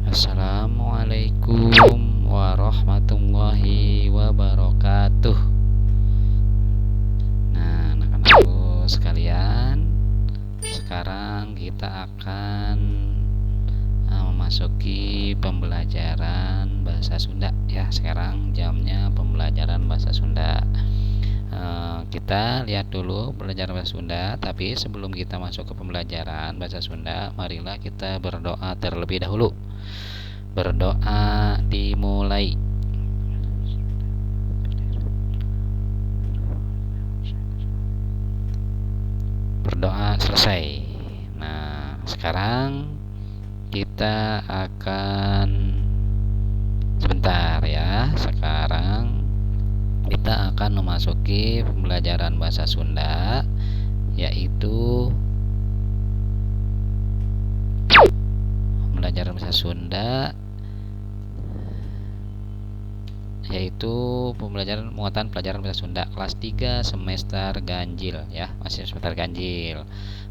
Assalamualaikum warahmatullahi wabarakatuh. Nah, anak-anakku sekalian, sekarang kita akan memasuki pembelajaran bahasa Sunda ya. Sekarang jamnya pembelajaran bahasa Sunda. Kita lihat dulu pembelajaran bahasa Sunda, tapi sebelum kita masuk ke pembelajaran bahasa Sunda, marilah kita berdoa terlebih dahulu. Berdoa dimulai. Berdoa selesai. Nah, sekarang kita akan sebentar ya. Sekarang kita akan memasuki pembelajaran bahasa Sunda, yaitu pembelajaran bahasa Sunda, yaitu pembelajaran muatan pelajaran bahasa Sunda kelas 3 semester ganjil ya, masih semester ganjil.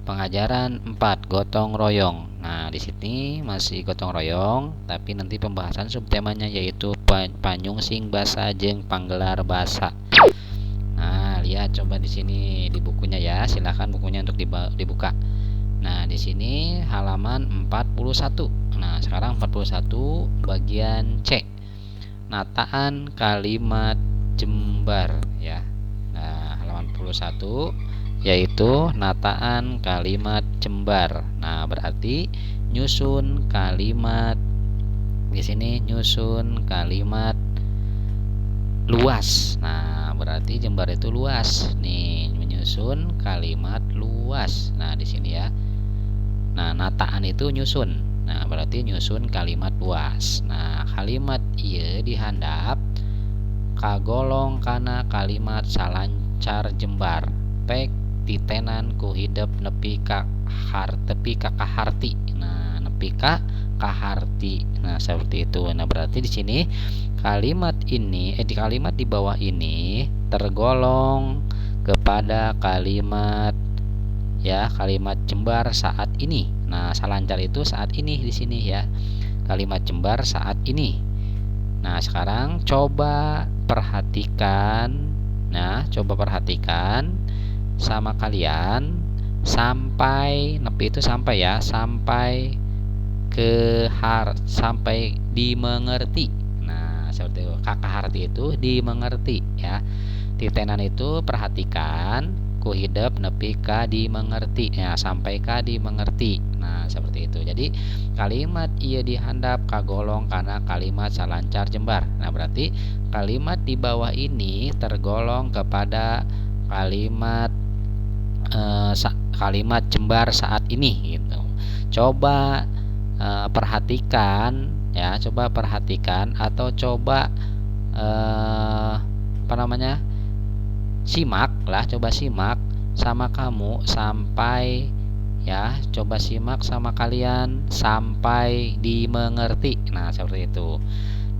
Pengajaran 4 gotong royong. Nah, di sini masih gotong royong, tapi nanti pembahasan subtemanya yaitu panyungsing basa jeung panggelar basa. Nah, lihat coba di sini di bukunya ya. Silakan bukunya untuk dibuka. Nah, di sini halaman 41. Nah, sekarang 41 bagian C. Nataan kalimat jembar ya. Nah, halaman 41 yaitu nataan kalimat jembar. Nah, berarti nyusun kalimat di sini, nyusun kalimat luas. Nah, berarti jembar itu luas. Nih, menyusun kalimat luas. Nah, di sini ya. Nah, nataan itu nyusun. Nah, berarti nyusun kalimat luas. Nah, kalimat ieu dihandap kagolong kana kalimat salancar jembar. Pek titenan ku hidep nepi ka tepi ka kaharti. Nah, nepi ka kaharti. Nah, seperti itu. Nah, berarti di sini kalimat ini di kalimat di bawah ini tergolong kepada kalimat ya, kalimat jembar saat ini. Nah, salancar itu saat ini di sini ya. Kalimat jembar saat ini. Nah, sekarang coba perhatikan. Nah, coba perhatikan sama kalian sampai nepi itu sampai ya, sampai ke har sampai dimengerti. Nah, seperti itu. Kakak harti itu dimengerti ya. Titenan itu perhatikan, ku hidep nepi ka dimengerti ya, sampai ka dimengerti. Nah, seperti itu. Jadi kalimat ieu dihandap kagolong karena kalimat salancar jembar. Nah, berarti kalimat di bawah ini tergolong kepada kalimat kalimat jembar saat ini gitu. Coba perhatikan ya, coba perhatikan atau coba apa namanya? Simak lah, coba simak sama kamu sampai ya, coba simak sama kalian sampai dimengerti. Nah, seperti itu.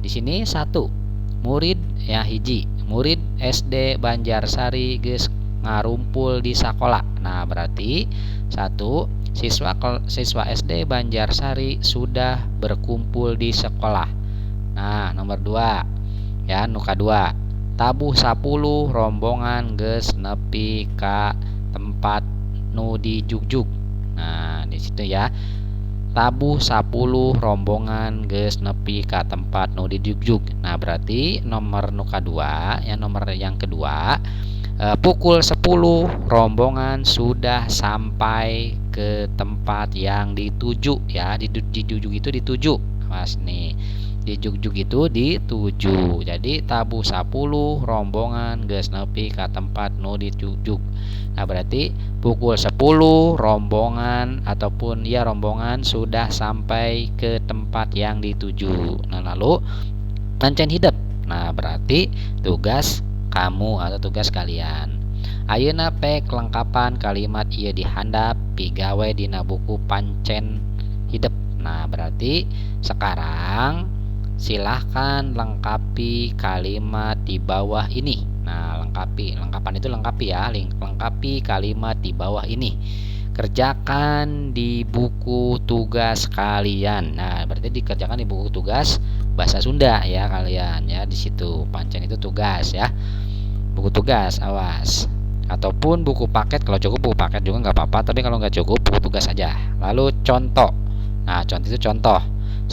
Di sini satu, murid ya hiji, murid SD Banjarsari geus ngarumpul di sakola. Nah, berarti satu, siswa siswa SD Banjarsari sudah berkumpul di sekolah. Nah, nomor 2 ya, nu kadua, tabuh 10 rombongan geus nepi ka tempat nu dijugjug. Nah, di situ ya. Tabuh 10 rombongan geus nepi ka tempat nu dijugjug. Nah, berarti nomor nu kadua ya, nomor yang kedua, pukul 10 rombongan sudah sampai ke tempat yang dituju ya. Dijugjug itu dituju. Mas nih. Dijugjug itu dituju. Jadi tabuh 10 rombongan geus nepi ka tempat nu dijugjug. Nah, berarti pukul 10 rombongan ataupun ya rombongan sudah sampai ke tempat yang dituju. Nah, lalu pancen hidep. Nah, berarti tugas kamu atau tugas kalian. Ayeuna pek lengkapan kalimat ieu dihandap pigawe dina buku pancen hidep. Nah, berarti sekarang silahkan lengkapi kalimat di bawah ini. Nah, lengkapi, lengkapan itu lengkapi ya, lengkapi kalimat di bawah ini. Kerjakan di buku tugas kalian. Nah, berarti dikerjakan di buku tugas bahasa Sunda ya kalian ya, di situ pancen itu tugas ya. Buku tugas, awas. Ataupun buku paket, kalau cukup buku paket juga nggak apa-apa, tapi kalau nggak cukup buku tugas aja. Lalu contoh. Nah, contoh itu contoh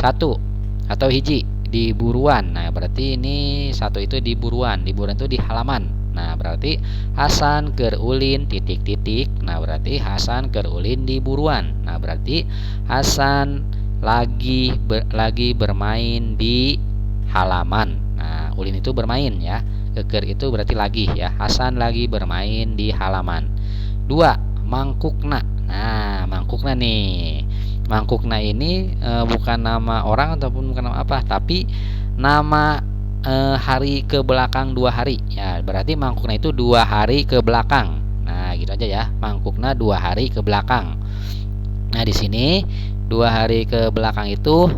1 atau hiji di buruan. Nah, berarti ini 1 itu di buruan, di buruan itu di halaman. Nah, berarti Hasan keur ulin titik-titik. Nah, berarti Hasan keur ulin di buruan. Nah, berarti Hasan lagi bermain di halaman. Nah, ulin itu bermain ya. Keker itu berarti lagi ya. Hasan lagi bermain di halaman. 2, mangkukna. Nah, mangkukna nih. Mangkukna ini bukan nama orang ataupun bukan nama apa, tapi nama hari ke belakang 2 hari. Ya, berarti mangkukna itu 2 hari ke belakang. Nah, gitu aja ya. Mangkukna 2 hari ke belakang. Nah, di sini 2 hari ke belakang itu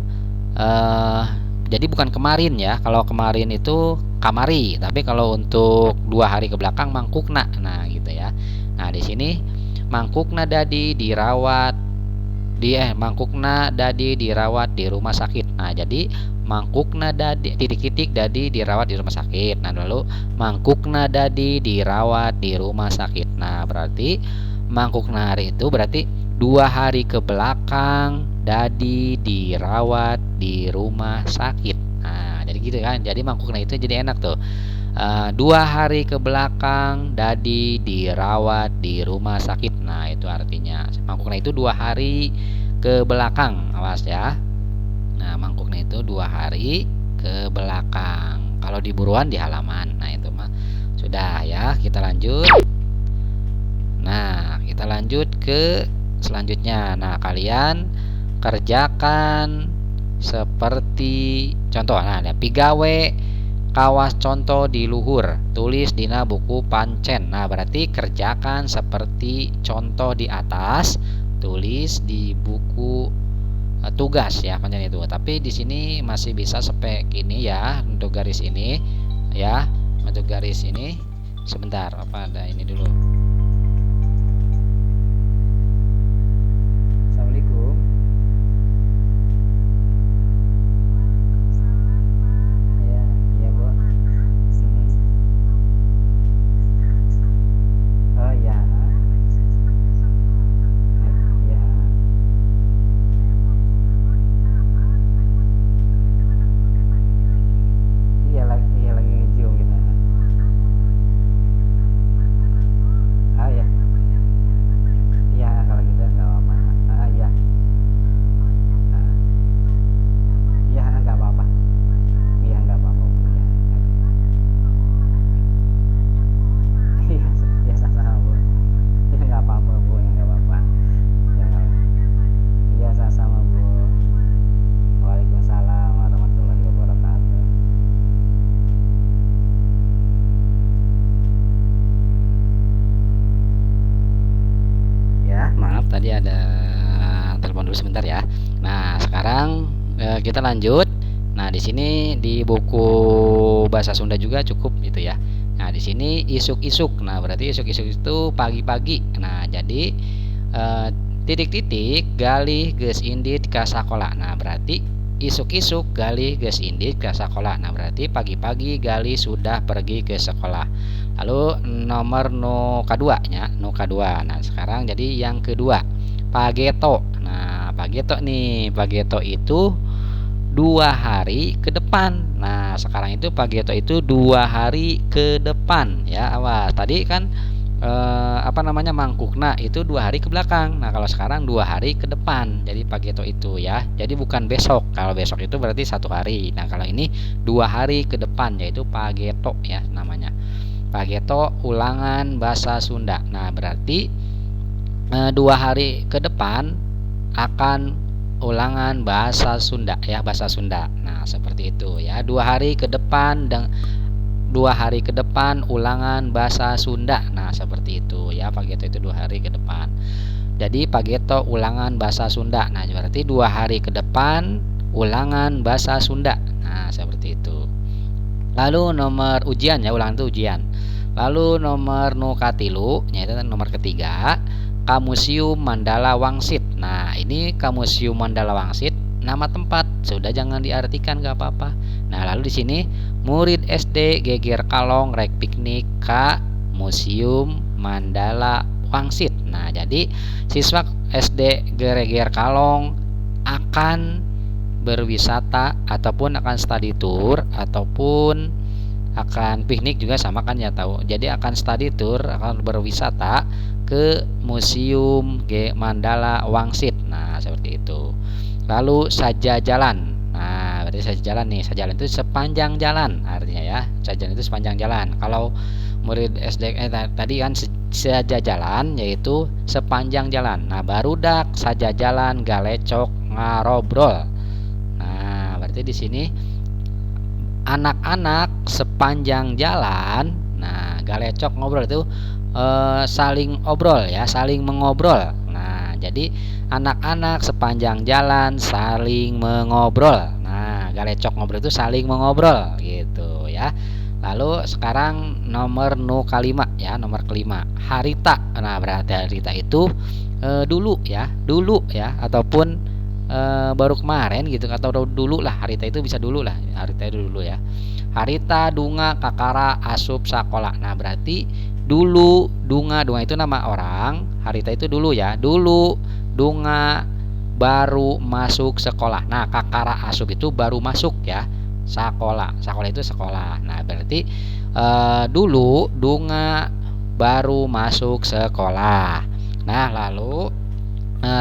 jadi bukan kemarin ya. Kalau kemarin itu kamari, tapi kalau untuk 2 hari ke belakang mangkukna. Nah, gitu ya. Nah, di sini mangkukna dadi dirawat di mangkukna dadi dirawat di rumah sakit. Nah, jadi mangkukna dadi titik-titik dadi dirawat di rumah sakit. Nah, lalu mangkukna dadi dirawat di rumah sakit. Nah, berarti mangkukna hari itu berarti 2 hari ke belakang dadi dirawat di rumah sakit. Nah, jadi gitu kan. Jadi mangkukna itu jadi enak tuh. 2 hari ke belakang dadi dirawat di rumah sakit. Nah, itu artinya mangkukna itu 2 hari ke belakang. Awas ya. Nah, mangkukna itu 2 hari ke belakang. Kalau di buruan di halaman. Nah, itu mah sudah ya. Kita lanjut. Nah, kita lanjut ke selanjutnya. Nah, kalian kerjakan seperti contoh. Nah, ada pigawe kawas contoh di luhur, tulis dina buku pancen. Nah, berarti kerjakan seperti contoh di atas, tulis di buku tugas ya pancen itu. Tapi di sini masih bisa spek ini ya untuk garis ini ya, untuk garis ini. Sebentar, apa ada ini dulu. Assalamualaikum. Iya, iya, Bu. Oh iya. Iya. Iya, lagi nge-zoom gitu. Ah iya. Iya, kalau gitu nggak apa-apa. Ah iya. Ah. Iya, nggak apa-apa. Iya, nggak apa-apa, Bu. Iya. Iya, iya, sama-sama, Bu. Iya, nggak apa-apa, Bu. Ya, nggak apa-apa. Ya, nggak apa-apa. Iya, sama-sama, Bu. Waalaikumsalam warahmatullahi wabarakatuh. Ya, maaf tadi ada telepon dulu sebentar ya. Nah, sekarang kita lanjut. Nah, di sini di buku bahasa Sunda juga cukup gitu ya. Nah, di sini isuk-isuk. Nah, berarti isuk-isuk itu pagi-pagi. Nah, jadi titik-titik galih geus indit ka sakola. Nah, berarti isuk-isuk galih geus indit ka sakola. Nah, berarti pagi-pagi galih sudah pergi ke sekolah. Lalu nomor nu kadua nya, nu kadua. Nah, sekarang jadi yang kedua, pageto. Nah, pageto nih, pageto itu 2 hari ke depan. Nah, sekarang itu pageto itu 2 hari ke depan ya. Awas, tadi kan mangkukna itu 2 hari ke belakang. Nah, kalau sekarang 2 hari ke depan. Jadi pageto itu ya. Jadi bukan besok. Kalau besok itu berarti 1 hari. Nah, kalau ini 2 hari ke depan, yaitu pageto ya namanya. Pageto ulangan bahasa Sunda. Nah, berarti 2 hari ke depan akan ulangan bahasa Sunda ya, bahasa Sunda. Nah, seperti itu ya. 2 hari ke depan dan 2 hari ke depan ulangan bahasa Sunda. Nah, seperti itu ya. Pageto itu 2 hari ke depan. Jadi pageto ulangan bahasa Sunda. Nah, berarti 2 hari ke depan ulangan bahasa Sunda. Nah, seperti itu. Lalu nomor ujian ya, ulangan itu ujian. Lalu nomor nu katilu, yaitu nomor ketiga, ka Museum Mandala Wangsit. Nah, ini ka Museum Mandala Wangsit nama tempat, sudah jangan diartikan gak apa-apa. Nah, lalu di sini murid SD Geger Kalong rek piknik ka Museum Mandala Wangsit. Nah, jadi siswa SD Geger Kalong akan berwisata ataupun akan study tour ataupun akan piknik juga sama kan ya tahu. Jadi akan study tour, akan berwisata ke Museum G Mandala Wangsit. Nah, seperti itu. Lalu saja jalan. Nah, berarti saja jalan nih. Saja jalan itu sepanjang jalan artinya ya. Saja jalan itu sepanjang jalan. Kalau murid SD tadi kan saja jalan yaitu sepanjang jalan. Nah, barudak saja jalan galecok ngarobrol. Nah, berarti di sini anak-anak sepanjang jalan, nah galecok ngobrol itu saling obrol ya, saling mengobrol. Nah, jadi anak-anak sepanjang jalan saling mengobrol. Nah, galecok ngobrol itu saling mengobrol gitu ya. Lalu sekarang nomor nu kalima ya, nomor kelima, harita. Nah, berarti harita itu dulu ya, dulu ya, ataupun baru kemarin gitu, atau dulu lah, harita itu bisa dulu lah, harita itu dulu ya. Harita dunga kakara asup sakola. Nah, berarti dulu dunga, dunga itu nama orang, harita itu dulu ya, dulu dunga baru masuk sekolah. Nah, kakara asup itu baru masuk ya, sakola, sakola itu sekolah. Nah, berarti dulu dunga baru masuk sekolah. Nah, lalu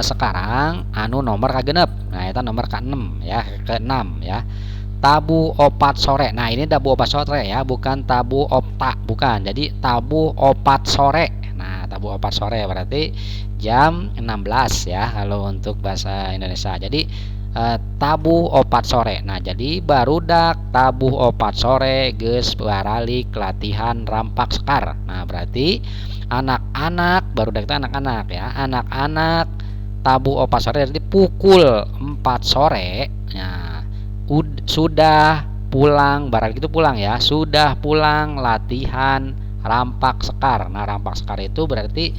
sekarang anu nomor kagenep. Nah, itu nomor ke-6 ya, ke-6 ya. Tabuh opat sore. Nah, ini tabuh opat sore ya, bukan tabuh opta, bukan. Jadi tabuh opat sore. Nah, tabuh opat sore berarti jam 16 ya kalau untuk bahasa Indonesia. Jadi tabuh opat sore. Nah, jadi barudak tabuh opat sore geus baralik latihan rampak sekar. Nah, berarti anak-anak, barudak itu anak-anak ya, anak-anak tabuh opat sore berarti pukul 4 sore. Nah, sudah pulang, baralik itu pulang ya, sudah pulang latihan rampak sekar. Nah, rampak sekar itu berarti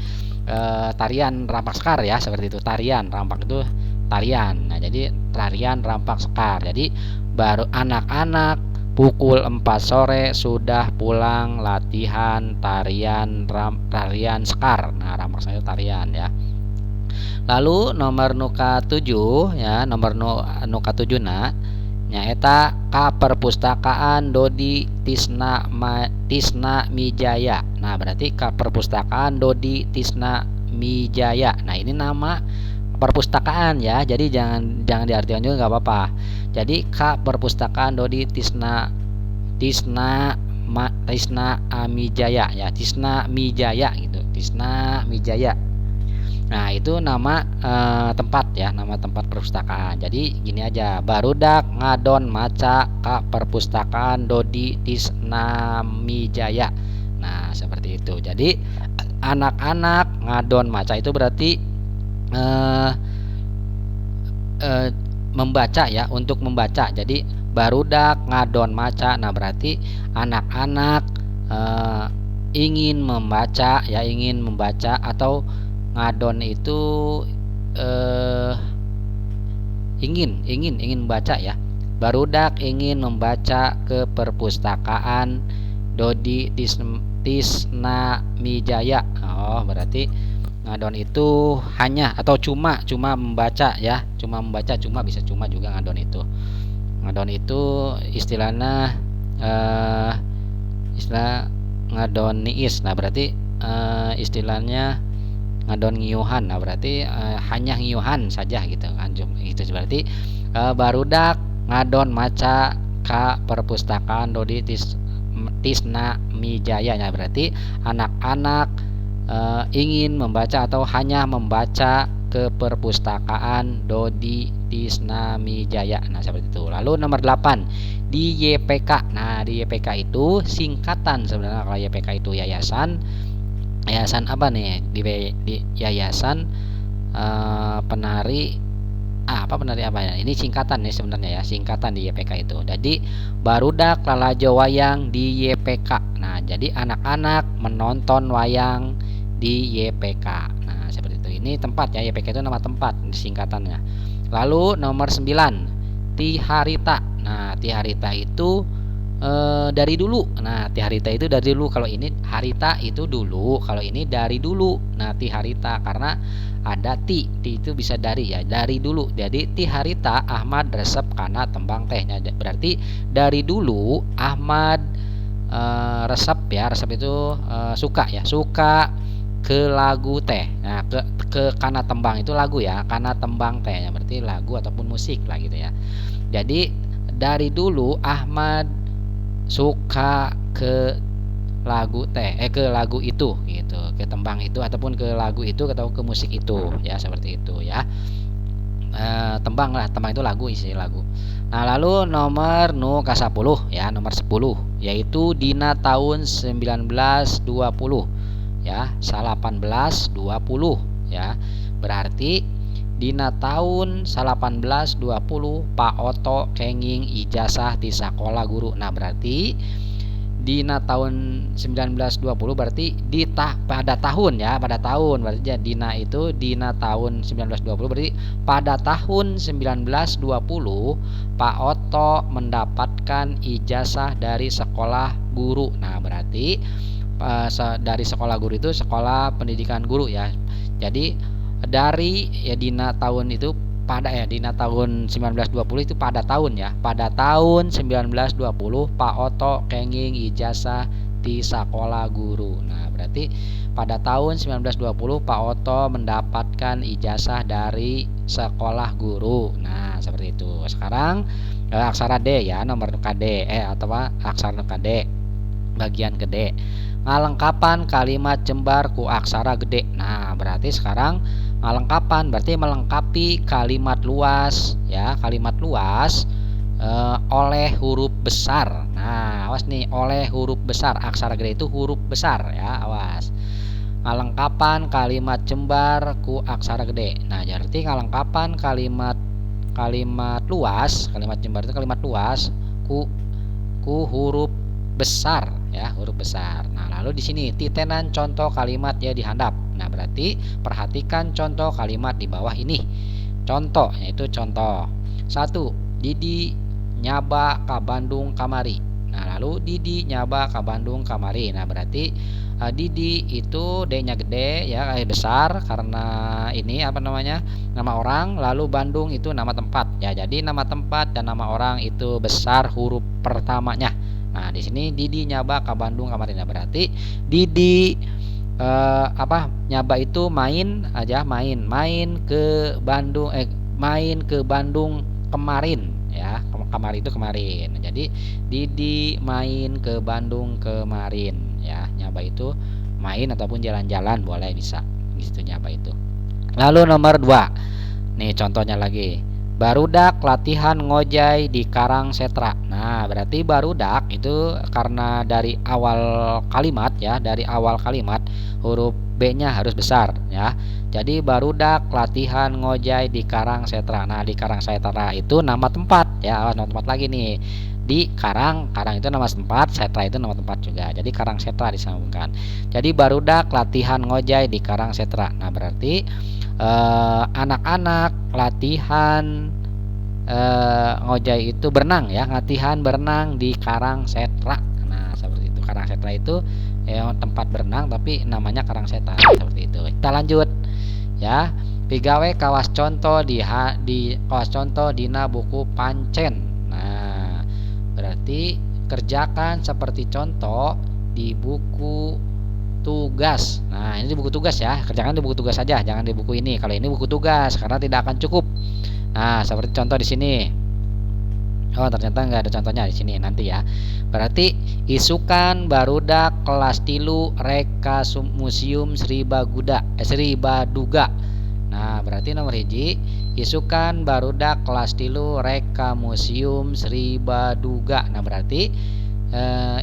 tarian rampak sekar ya, seperti itu. Tarian rampak itu tarian. Nah, jadi tarian rampak sekar. Jadi baru anak-anak pukul 4 sore sudah pulang latihan tarian tarian sekar. Nah, rampak sekar itu tarian ya. Lalu nomor nuka 7 ya, nomor nuka 7 nah nyaeta ka perpustakaan Dodi Tisna Tisna Mijaya. Nah, berarti ka perpustakaan Dodi Tisna Mijaya. Nah, ini nama perpustakaan ya. Jadi jangan diartikan juga nggak apa-apa. Jadi ka perpustakaan Dodi Tisna Tisna Tisna Amijaya ya, Tisna Mijaya gitu. Tisna Mijaya. Nah, itu nama tempat ya, nama tempat perpustakaan. Jadi gini aja, barudak ngadon maca ka perpustakaan Dodi Tisna Mijaya. Nah, seperti itu. Jadi anak-anak ngadon maca itu berarti membaca ya, untuk membaca. Jadi barudak ngadon maca. Nah, berarti anak-anak ingin membaca ya, ingin membaca, atau ngadon itu ingin membaca ya. Barudak ingin membaca ke perpustakaan Dodi Tisna Mijaya. Oh, berarti ngadon itu hanya atau cuma membaca ya, cuma membaca, cuma bisa cuma juga ngadon itu. Ngadon itu istilahnya istilah ngadon niis. Nah, berarti istilahnya ngadon ngiuhan. Nah, berarti hanya ngiuhan saja gitu kan. Itu berarti barudak ngadon maca ka perpustakaan Dodi Tisna Mijaya. Nah, berarti anak-anak ingin membaca atau hanya membaca ke perpustakaan Dodi Tisna Mijaya. Nah, seperti itu. Lalu nomor 8 di YPK. Nah, di YPK itu singkatan sebenarnya. Kalau YPK itu yayasan, yayasan apa nih? Di yayasan penari apa, penari apa ya? Ini singkatan nih sebenarnya ya, singkatan di YPK itu. Jadi barudak lalajo wayang di YPK. Nah, jadi anak-anak menonton wayang di YPK. Nah, seperti itu. Ini tempat ya, YPK itu nama tempat singkatannya. Lalu nomor 9, Tiharita. Nah, Tiharita itu dari dulu. Nah, Tiharita itu dari dulu. Kalau ini harita itu dulu, kalau ini dari dulu. Nah, Tiharita karena ada ti, ti itu bisa dari ya, dari dulu. Jadi Tiharita Ahmad resep karena tembang tehnya. Berarti dari dulu Ahmad resep ya, resep itu suka ya, suka ke lagu teh. Nah, ke karena tembang itu lagu ya, karena tembang teh ya, berarti lagu ataupun musik lah gitu ya. Jadi dari dulu Ahmad suka ke lagu teh, ke lagu itu gitu, ke tembang itu ataupun ke lagu itu atau ke musik itu ya, seperti itu ya. Tembang lah, tembang itu lagu, isi lagu. Nah, lalu nomor nu ka-10 ya, nomor 10 yaitu dina tahun 1920 ya, 1820 ya. Berarti dina tahun 1820 Pak Oto kenging ijazah di sekolah guru. Nah, berarti dina tahun 1920 berarti pada tahun ya, pada tahun berarti ya, dina itu dina tahun 1920 berarti pada tahun 1920 Pak Oto mendapatkan ijazah dari sekolah guru. Nah, berarti dari sekolah guru itu sekolah pendidikan guru ya. Jadi dari ya dina tahun itu pada ya, dina tahun 1920 itu pada tahun ya, pada tahun 1920 Pak Oto kenging ijazah di sekolah guru. Nah, berarti pada tahun 1920 Pak Oto mendapatkan ijazah dari sekolah guru. Nah, seperti itu. Sekarang aksara D ya, nomor KD atau apa, aksara KD bagian gede. Ngalengkapan kalimat jembar ku aksara gede. Nah, berarti sekarang ngalengkapan berarti melengkapi kalimat luas ya, kalimat luas oleh huruf besar. Nah, awas nih, oleh huruf besar, aksara gede itu huruf besar ya, awas. Ngalengkapan kalimat jembar ku aksara gede. Nah, berarti ngalengkapan kalimat kalimat luas, kalimat jembar itu kalimat luas ku huruf besar ya, huruf besar. Nah, lalu di sini titenan contoh kalimat ya dihandap. Nah, berarti perhatikan contoh kalimat di bawah ini. Contoh yaitu contoh. 1, Didi nyaba ka Bandung kamari. Nah, lalu Didi nyaba ka Bandung kamari. Nah, berarti Didi itu D-nya gede ya, kayak besar karena ini apa namanya? Nama orang, lalu Bandung itu nama tempat ya. Jadi nama tempat dan nama orang itu besar huruf pertamanya. Nah, di sini Didi nyaba ka Bandung kamari. Nah, berarti Didi nyaba itu main aja, main ke Bandung, main ke Bandung kemarin ya. Kemarin itu kemarin. Nah, jadi Didi main ke Bandung kemarin ya. Nyaba itu main ataupun jalan-jalan boleh, bisa di situ nyaba itu. Lalu nomor 2. Nih contohnya lagi. Barudak latihan ngojay di Karang Setra. Nah, berarti barudak itu karena dari awal kalimat ya, dari awal kalimat huruf B-nya harus besar ya. Jadi barudak latihan ngojay di Karang Setra. Nah, di Karang Setra itu nama tempat ya, nama tempat lagi nih. Di Karang, Karang itu nama tempat, Setra itu nama tempat juga. Jadi Karang Setra disambungkan. Jadi barudak latihan ngojay di Karang Setra. Nah, berarti anak-anak latihan ngojay itu berenang ya, latihan berenang di Karang Setra. Nah, seperti itu. Karang Setra itu ya, tempat berenang tapi namanya Karang Setra, seperti itu. Kita lanjut ya. Pigawe kawas contoh di kawas contoh dina buku pancen. Nah, berarti kerjakan seperti contoh di buku tugas. Nah, ini di buku tugas ya. Kerjakan di buku tugas saja, jangan di buku ini. Kalau ini buku tugas karena tidak akan cukup. Nah, seperti contoh di sini. Oh, ternyata nggak ada contohnya di sini nanti ya. Berarti isukan barudak kelas tilu reka museum Sri Baguda, Sri Baduga. Nah, berarti nomor hiji isukan barudak kelas tilu reka museum Sri Baduga. Nah, berarti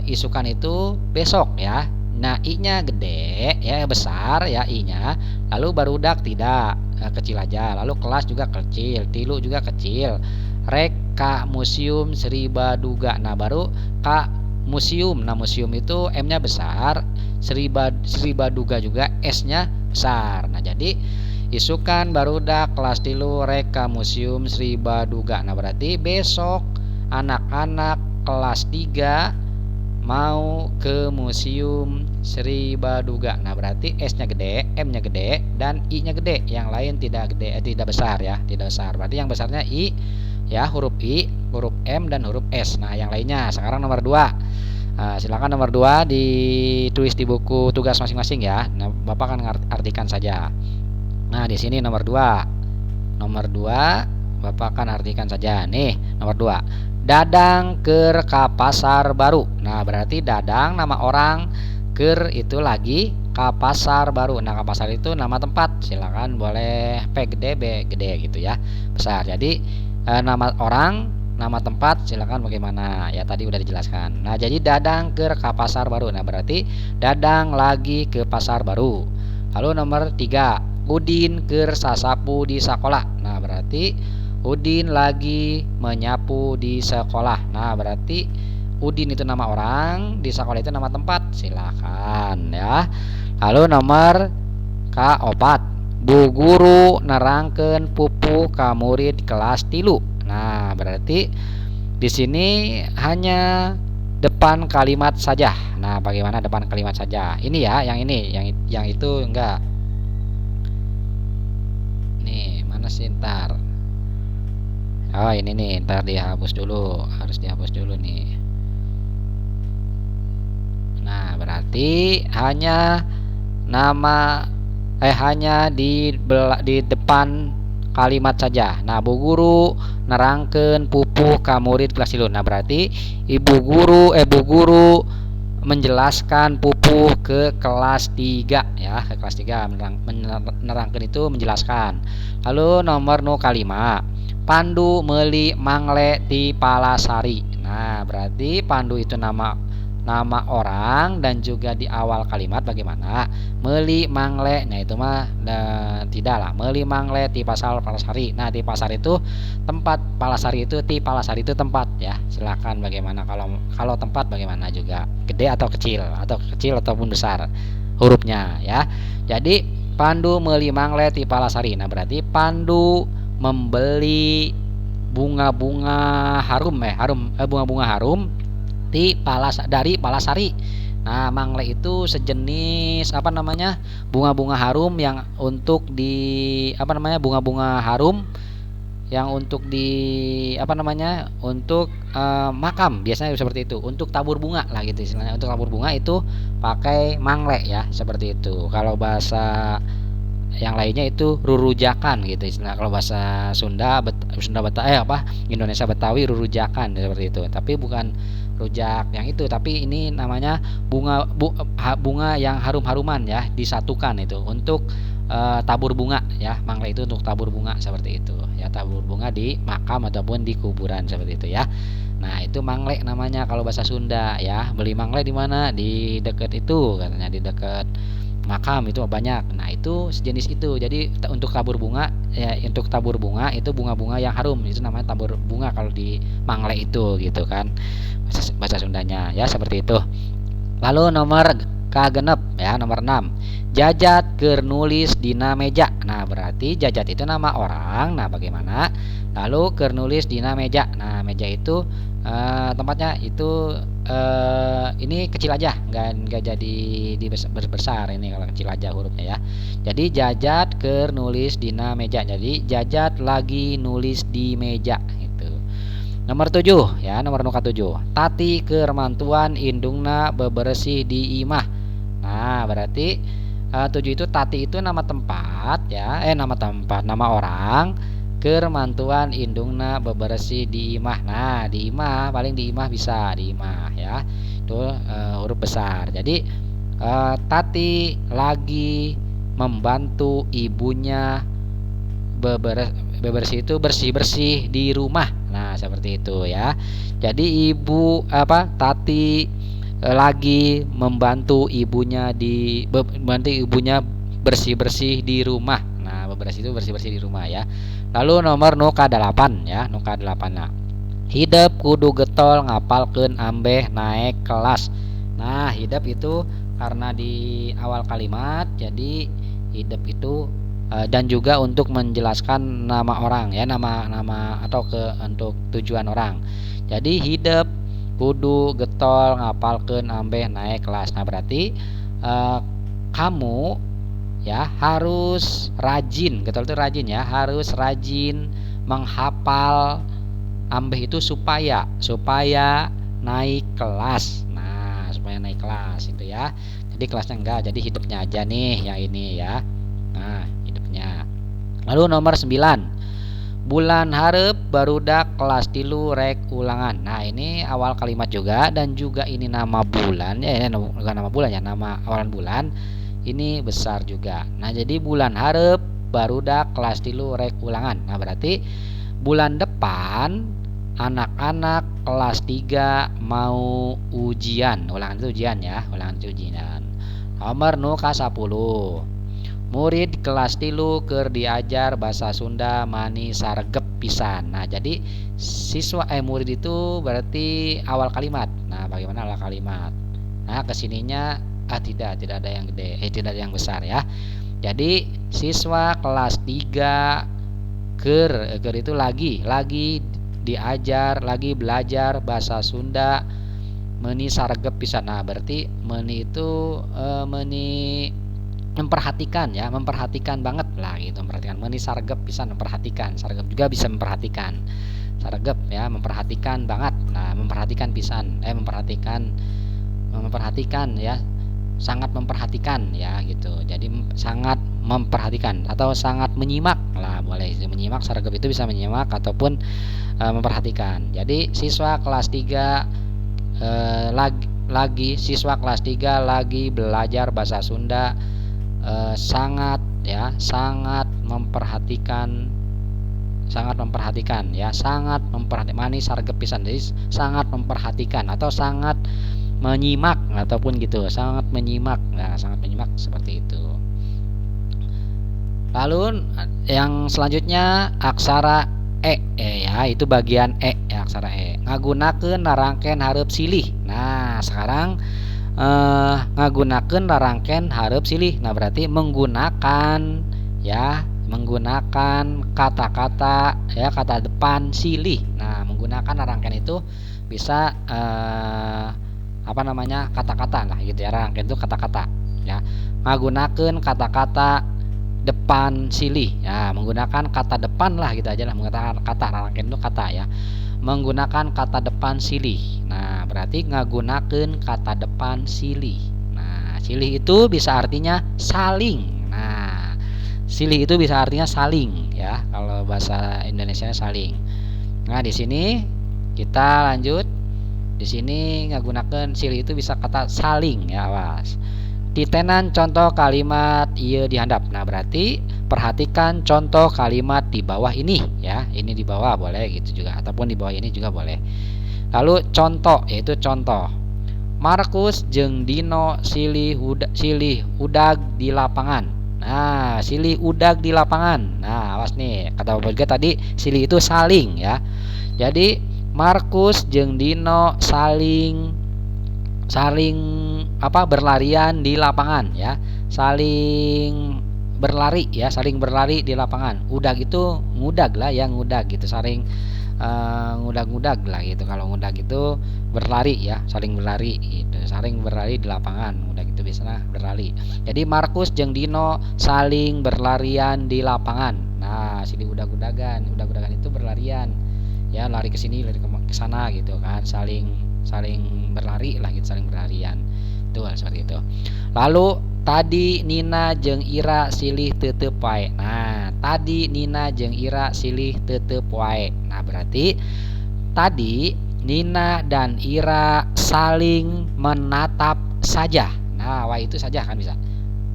isukan itu besok ya. Nah, i-nya gede ya, besar ya i-nya. Lalu barudak tidak, kecil aja. Lalu kelas juga kecil, tilu juga kecil. Reka Museum Sri Baduga. Nah, baru K museum. Nah, museum itu M-nya besar, Sri Baduga juga S-nya besar. Nah, jadi Isukan barudak kelas 3 rek ka Museum Sri Baduga. Nah, berarti besok anak-anak kelas 3 mau ke Museum Sri Baduga. Nah, berarti S-nya gede, M-nya gede, dan I-nya gede. Yang lain tidak gede, tidak besar ya, tidak besar. Berarti yang besarnya I ya, huruf I, huruf M, dan huruf S. Nah, yang lainnya sekarang nomor 2. Nah, silakan nomor 2 ditulis di buku tugas masing-masing ya. Nah, Bapak akan artikan saja. Nah, di sini nomor 2. Nomor 2 Bapak akan artikan saja. Nih, nomor 2. Dadang keur ka pasar baru. Nah, berarti Dadang nama orang, keur itu lagi, ka pasar baru. Nah, ka pasar itu nama tempat. Silakan boleh P gede, B gede gitu ya. Besar. Jadi nama orang, nama tempat, silakan bagaimana ya, tadi udah dijelaskan. Nah, jadi Dadang keur ka pasar baru. Nah, berarti Dadang lagi ke pasar baru. Lalu nomor 3, Udin keur sasapu di sekolah. Nah, berarti Udin lagi menyapu di sekolah. Nah, berarti Udin itu nama orang, di sekolah itu nama tempat. Silakan ya. Lalu nomor K4, Bu guru nerangkeun pupuh ka murid kelas 3. Nah, berarti di sini hanya depan kalimat saja. Nah, bagaimana depan kalimat saja? Ini ya, yang ini, yang itu enggak. Nih, mana sih ntar? Oh, ini nih, ntar dihapus dulu, harus dihapus dulu nih. Nah, berarti hanya nama hanya di depan kalimat saja. Nah, bu guru nerangkeun pupuh ka murid kelas 3. Nah, berarti ibu guru bu guru menjelaskan pupuh ke kelas 3 ya, ke kelas 3 menerangkan itu menjelaskan. Lalu nomor nu kalima, Pandu meuli mangle ti Palasari. Nah, berarti Pandu itu nama orang dan juga di awal kalimat bagaimana? Meuli mangle. Nah, itu mah tidak lah. Meuli mangle ti pasar Palasari. Nah, ti pasar itu tempat, Palasari itu ti Palasari itu tempat ya. Silakan bagaimana kalau tempat bagaimana juga, gede atau kecil, atau kecil ataupun besar hurufnya ya. Jadi Pandu meuli mangle ti Palasari. Nah, berarti Pandu membeli bunga-bunga harum bunga-bunga harum di dari Palasari. Nah, mangle itu sejenis apa namanya? Bunga-bunga harum yang untuk di apa namanya? Bunga-bunga harum yang untuk di apa namanya? Untuk makam biasanya seperti itu, untuk tabur bunga lah gitu istilahnya. Untuk tabur bunga itu pakai mangle ya, seperti itu. Kalau bahasa yang lainnya itu rurujakan gitu istilah. Kalau bahasa Sunda Sunda Betawi Indonesia Betawi rurujakan seperti itu. Tapi bukan rujak yang itu, tapi ini namanya bunga bunga yang harum-haruman ya, disatukan itu untuk tabur bunga ya. Mangle itu untuk tabur bunga seperti itu ya, tabur bunga di makam ataupun di kuburan seperti itu ya. Nah, itu mangle namanya kalau bahasa Sunda ya. Beli mangle di mana? Di dekat itu katanya, di dekat makam itu banyak. Nah, itu sejenis itu. Jadi untuk tabur bunga ya, untuk tabur bunga itu bunga-bunga yang harum itu namanya tabur bunga kalau di mangle itu gitu kan. Bahasa Sundanya ya seperti itu. Lalu nomor kagenep ya, nomor 6. Jajat keur nulis dina meja. Nah, berarti Jajat itu nama orang. Nah, bagaimana? Lalu keur nulis dina meja. Nah, meja itu tempatnya itu ini kecil aja, nggak jadi di besar ini kalau kecil aja hurufnya ya. Jadi Jajat keur nulis dina meja. Jadi Jajat lagi nulis di meja itu. Nomor 7 ya, nomor 7. Tati keur mantuan indungna bebersih di imah. Nah, berarti 7 itu Tati itu nama tempat ya, nama tempat, nama orang. Keur mantuan indungna bebersih di imah. Nah, di imah paling di imah bisa di imah ya. Itu huruf besar. Jadi Tati lagi membantu ibunya bebersih itu bersih-bersih di rumah. Nah, seperti itu ya. Jadi ibu Tati lagi membantu ibunya membantu ibunya bersih-bersih di rumah. Nah, bebersih itu bersih-bersih di rumah ya. Lalu nomor nu ka-8 ya, nu ka-8. Nah, hidep kudu getol ngapalkeun ambeh naik kelas. Nah, hidep itu karena di awal kalimat, jadi hidep itu Dan juga untuk menjelaskan nama orang ya, nama-nama atau ke untuk tujuan orang. Jadi hidep kudu getol ngapalkeun ambeh naik kelas. Nah, berarti kamu ya harus rajin, getol itu rajin ya, harus rajin menghafal ambeh itu supaya supaya naik kelas. Nah, supaya naik kelas itu ya. Jadi kelasnya enggak, jadi hidupnya aja nih yang ini ya. Nah, hidupnya. Lalu nomor 9. Bulan hareup barudak kelas 3 rek ulangan. Nah, ini awal kalimat juga dan juga ini nama bulan ya, ini bukan nama bulan ya, nama awalan bulan. Ini besar juga. Nah, jadi bulan hareup barudak kelas 3 rek ulangan. Nah, berarti bulan depan anak-anak kelas 3 mau ujian. Ulangan itu ujian ya, ulangan itu ujian. Nomor nu ka 10. Murid kelas 3 keur diajar bahasa Sunda mani saregep pisan. Nah, jadi siswa murid itu berarti awal kalimat. Nah, bagaimana awal kalimat? Nah, kesininya tidak ada yang gede, tidak ada yang besar ya. Jadi siswa kelas 3 keur itu lagi diajar, lagi belajar bahasa Sunda meni saregep pisan. Nah, berarti meni itu meni memperhatikan ya, memperhatikan banget lah gitu, memperhatikan meni saregep pisan, memperhatikan. Saregep juga bisa memperhatikan. Saregep ya, memperhatikan banget. Nah, memperhatikan pisan, memperhatikan ya, sangat memperhatikan ya gitu. Jadi sangat memperhatikan atau sangat menyimak lah, boleh menyimak. Saregep itu bisa menyimak ataupun memperhatikan. Jadi siswa kelas 3 lagi siswa kelas 3 lagi belajar bahasa Sunda sangat ya, sangat memperhatikan ya, sangat memperhatikan manis saregep pisan. Jadi sangat memperhatikan atau sangat menyimak ataupun gitu, sangat menyimak. Nah, sangat menyimak seperti itu. Lalu yang selanjutnya aksara e, ya, itu bagian e ya, aksara e. Ngagunakeun rarangken hareup silih. Nah, sekarang ngagunakeun rarangken hareup silih. Nah, berarti menggunakan ya, menggunakan kata-kata ya, kata depan silih. Nah, menggunakan rarangken itu bisa apa namanya, kata-kata lah gitu ya, rarangken itu kata-kata ya. Ngagunakeun kata-kata depan silih ya, menggunakan kata depan lah gitu aja lah, menggunakan kata rarangken itu kata ya, menggunakan kata depan silih. Nah, berarti ngagunakeun kata depan silih. Nah, silih itu bisa artinya saling. Nah, silih itu bisa artinya saling ya, kalau bahasa Indonesia saling. Nah, di sini kita lanjut. Di sini ngagunakeun silih itu bisa kata saling ya, awas. Titenan contoh kalimat ieu dihandap. Nah, berarti perhatikan contoh kalimat di bawah ini ya. Ini di bawah boleh gitu juga, ataupun di bawah ini juga boleh. Lalu contoh, yaitu contoh. Markus jeung Dino silih udag di lapangan. Nah, silih udag di lapangan. Nah, awas nih, kata Bapak juga tadi silih itu saling ya. Jadi Markus jeung Dino saling apa, berlarian di lapangan ya, saling berlari ya, saling berlari di lapangan. Udag itu ngudag lah ya, ngudag gitu, saling ngudag-ngudag lah gitu. Kalau ngudag itu berlari ya, saling berlari gitu, saling berlari di lapangan. Ngudag itu biasanya berlari. Jadi Markus jeung Dino saling berlarian di lapangan. Nah, sini udag-udagan, udag-udagan itu berlarian ya, lari ke sini, lari ke sana gitu kan, saling berlari lah gitu, saling berlarian. Tuh seperti itu. Lalu tadi Nina jeung Ira silih tetep wae. Nah, tadi Nina jeung Ira silih tetep wae. Nah, berarti tadi Nina dan Ira saling menatap saja. Nah, wae itu saja kan bisa.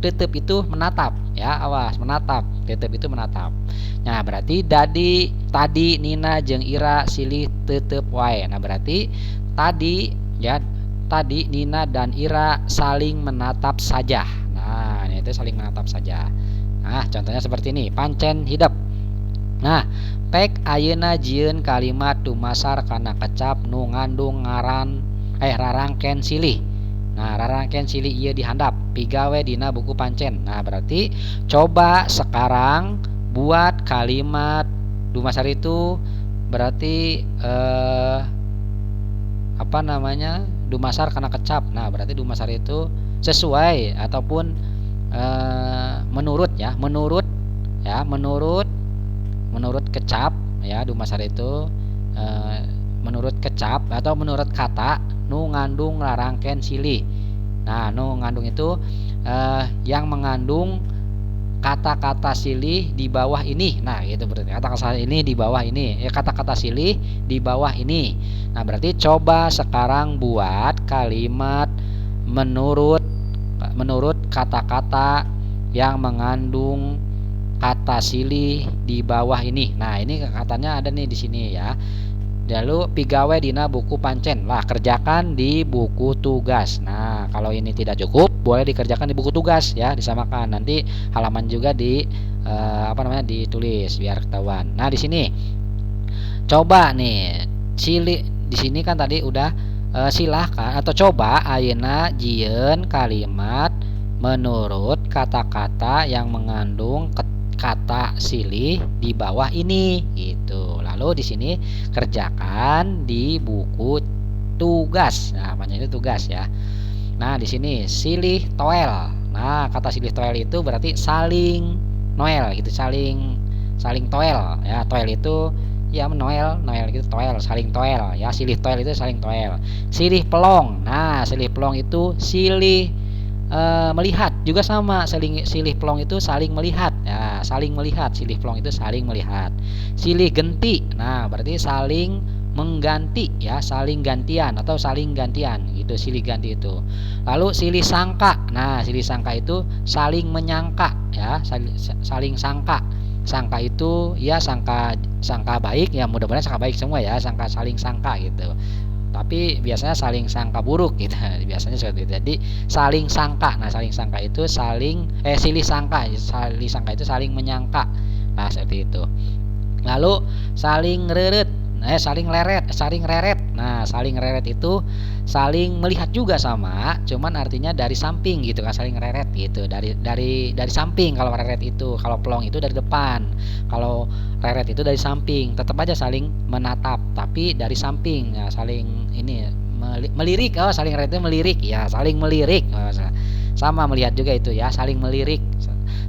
Tetep itu menatap ya, awas, menatap. Tetep itu menatap. Nah, berarti tadi Nina jeung Ira silih tetep wae. Nah, berarti tadi ya, tadi Nina dan Ira saling menatap saja. Nah, itu saling menatap saja. Nah, contohnya seperti ini, pancen hidep. Nah, pek ayeuna jieun kalimat dumasar kana kecap nu ngandung ngaran rarangken silih. Nah, rarangken silih ieu dihandap pigawe dina buku pancen. Nah, berarti coba sekarang buat kalimat dumasar itu berarti apa namanya? Dumasar karena kecap. Nah, berarti dumasar itu sesuai ataupun menurut ya, menurut ya, menurut menurut kecap ya, dumasar itu menurut kecap atau menurut kata nu ngandung rarangken silih. Nah, nu ngandung itu yang mengandung kata-kata silih di bawah ini. Nah, itu berarti kata-kata ini di bawah ini. Ya, kata-kata silih di bawah ini. Nah, berarti coba sekarang buat kalimat menurut menurut kata-kata yang mengandung kata silih di bawah ini. Nah, ini katanya ada nih di sini ya. Lalu pigawe dina buku pancen. Lah, kerjakan di buku tugas. Nah, kalau ini tidak cukup, boleh dikerjakan di buku tugas ya, disamakan. Nanti halaman juga di apa namanya ditulis biar ketahuan. Nah, di sini coba nih silih di sini kan tadi udah silahkan atau coba ayeuna jieun kalimat menurut kata-kata yang mengandung kata silih di bawah ini gitu. Lalu di sini kerjakan di buku tugas. Nah, namanya itu tugas ya. Nah, di sini silih toel. Nah, kata silih toel itu berarti saling noel gitu, saling saling toel ya. Toel itu ya noel, noel gitu toel, saling toel ya. Silih toel itu saling toel. Silih pelong. Nah, silih pelong itu silih melihat juga sama, saling silih pelong itu saling melihat ya, saling melihat, silih pelong itu saling melihat. Silih genti, nah berarti saling mengganti ya, saling gantian atau saling gantian gitu, silih ganti itu. Lalu silih sangka, nah silih sangka itu saling menyangka ya, saling, saling sangka. Sangka itu ya sangka sangka baik ya, mudah-mudahan sangka baik semua ya, sangka saling sangka gitu. Tapi biasanya saling sangka buruk gitu, biasanya seperti itu. Jadi saling sangka. Nah, saling sangka itu saling silih sangka, silih sangka itu saling menyangka. Nah, seperti itu. Lalu saling reret, saling leret, saling reret. Nah, saling reret itu saling melihat juga sama, cuman artinya dari samping gitu kan, saling reret gitu. Dari samping kalau reret itu, kalau pelong itu dari depan. Kalau reret itu dari samping, tetap aja saling menatap tapi dari samping ya, saling ini melirik. Oh, saling reret itu melirik ya, saling melirik. Oh, sama melihat juga itu ya, saling melirik.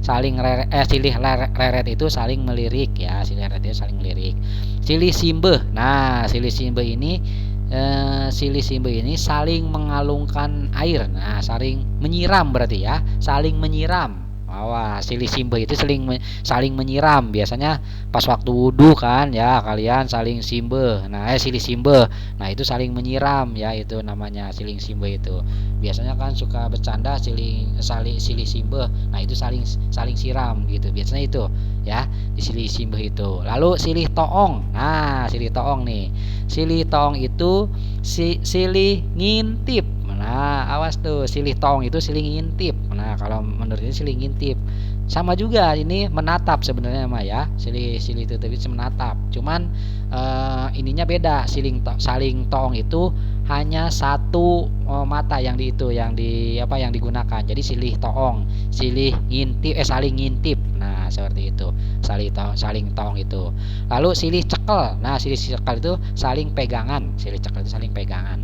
Saling reret, silih reret itu saling melirik ya, silih reret itu saling melirik. Silih simbeh. Nah, silih simbeh ini silih simbeh ini saling mengalungkan air. Nah, saling menyiram berarti ya, saling menyiram. Wah, silih simbeh itu saling saling menyiram. Biasanya pas waktu wudhu kan ya, kalian saling simbeh. Nah, silih simbeh. Nah, itu saling menyiram ya, itu namanya siling simbeh itu. Biasanya kan suka bercanda siling saling silih simbeh. Nah, itu saling saling siram gitu. Biasanya itu ya, di silih simbeh itu. Lalu silih toong. Nah, silih toong nih. Silih toong itu silih ngintip. Nah, awas tuh, silih toong itu silih ngintip. Nah, kalau menurut ini silih ngintip. Sama juga ini menatap sebenarnya mah ya. Silih silih itu tapi menatap. Cuman ininya beda. Siling to, saling toong itu hanya satu mata yang di itu yang di apa yang digunakan. Jadi silih toong, silih ngintip, saling ngintip. Nah, seperti itu. Saling to, saling toong itu. Lalu silih cekel. Nah, silih cekel itu saling pegangan. Silih cekel itu saling pegangan.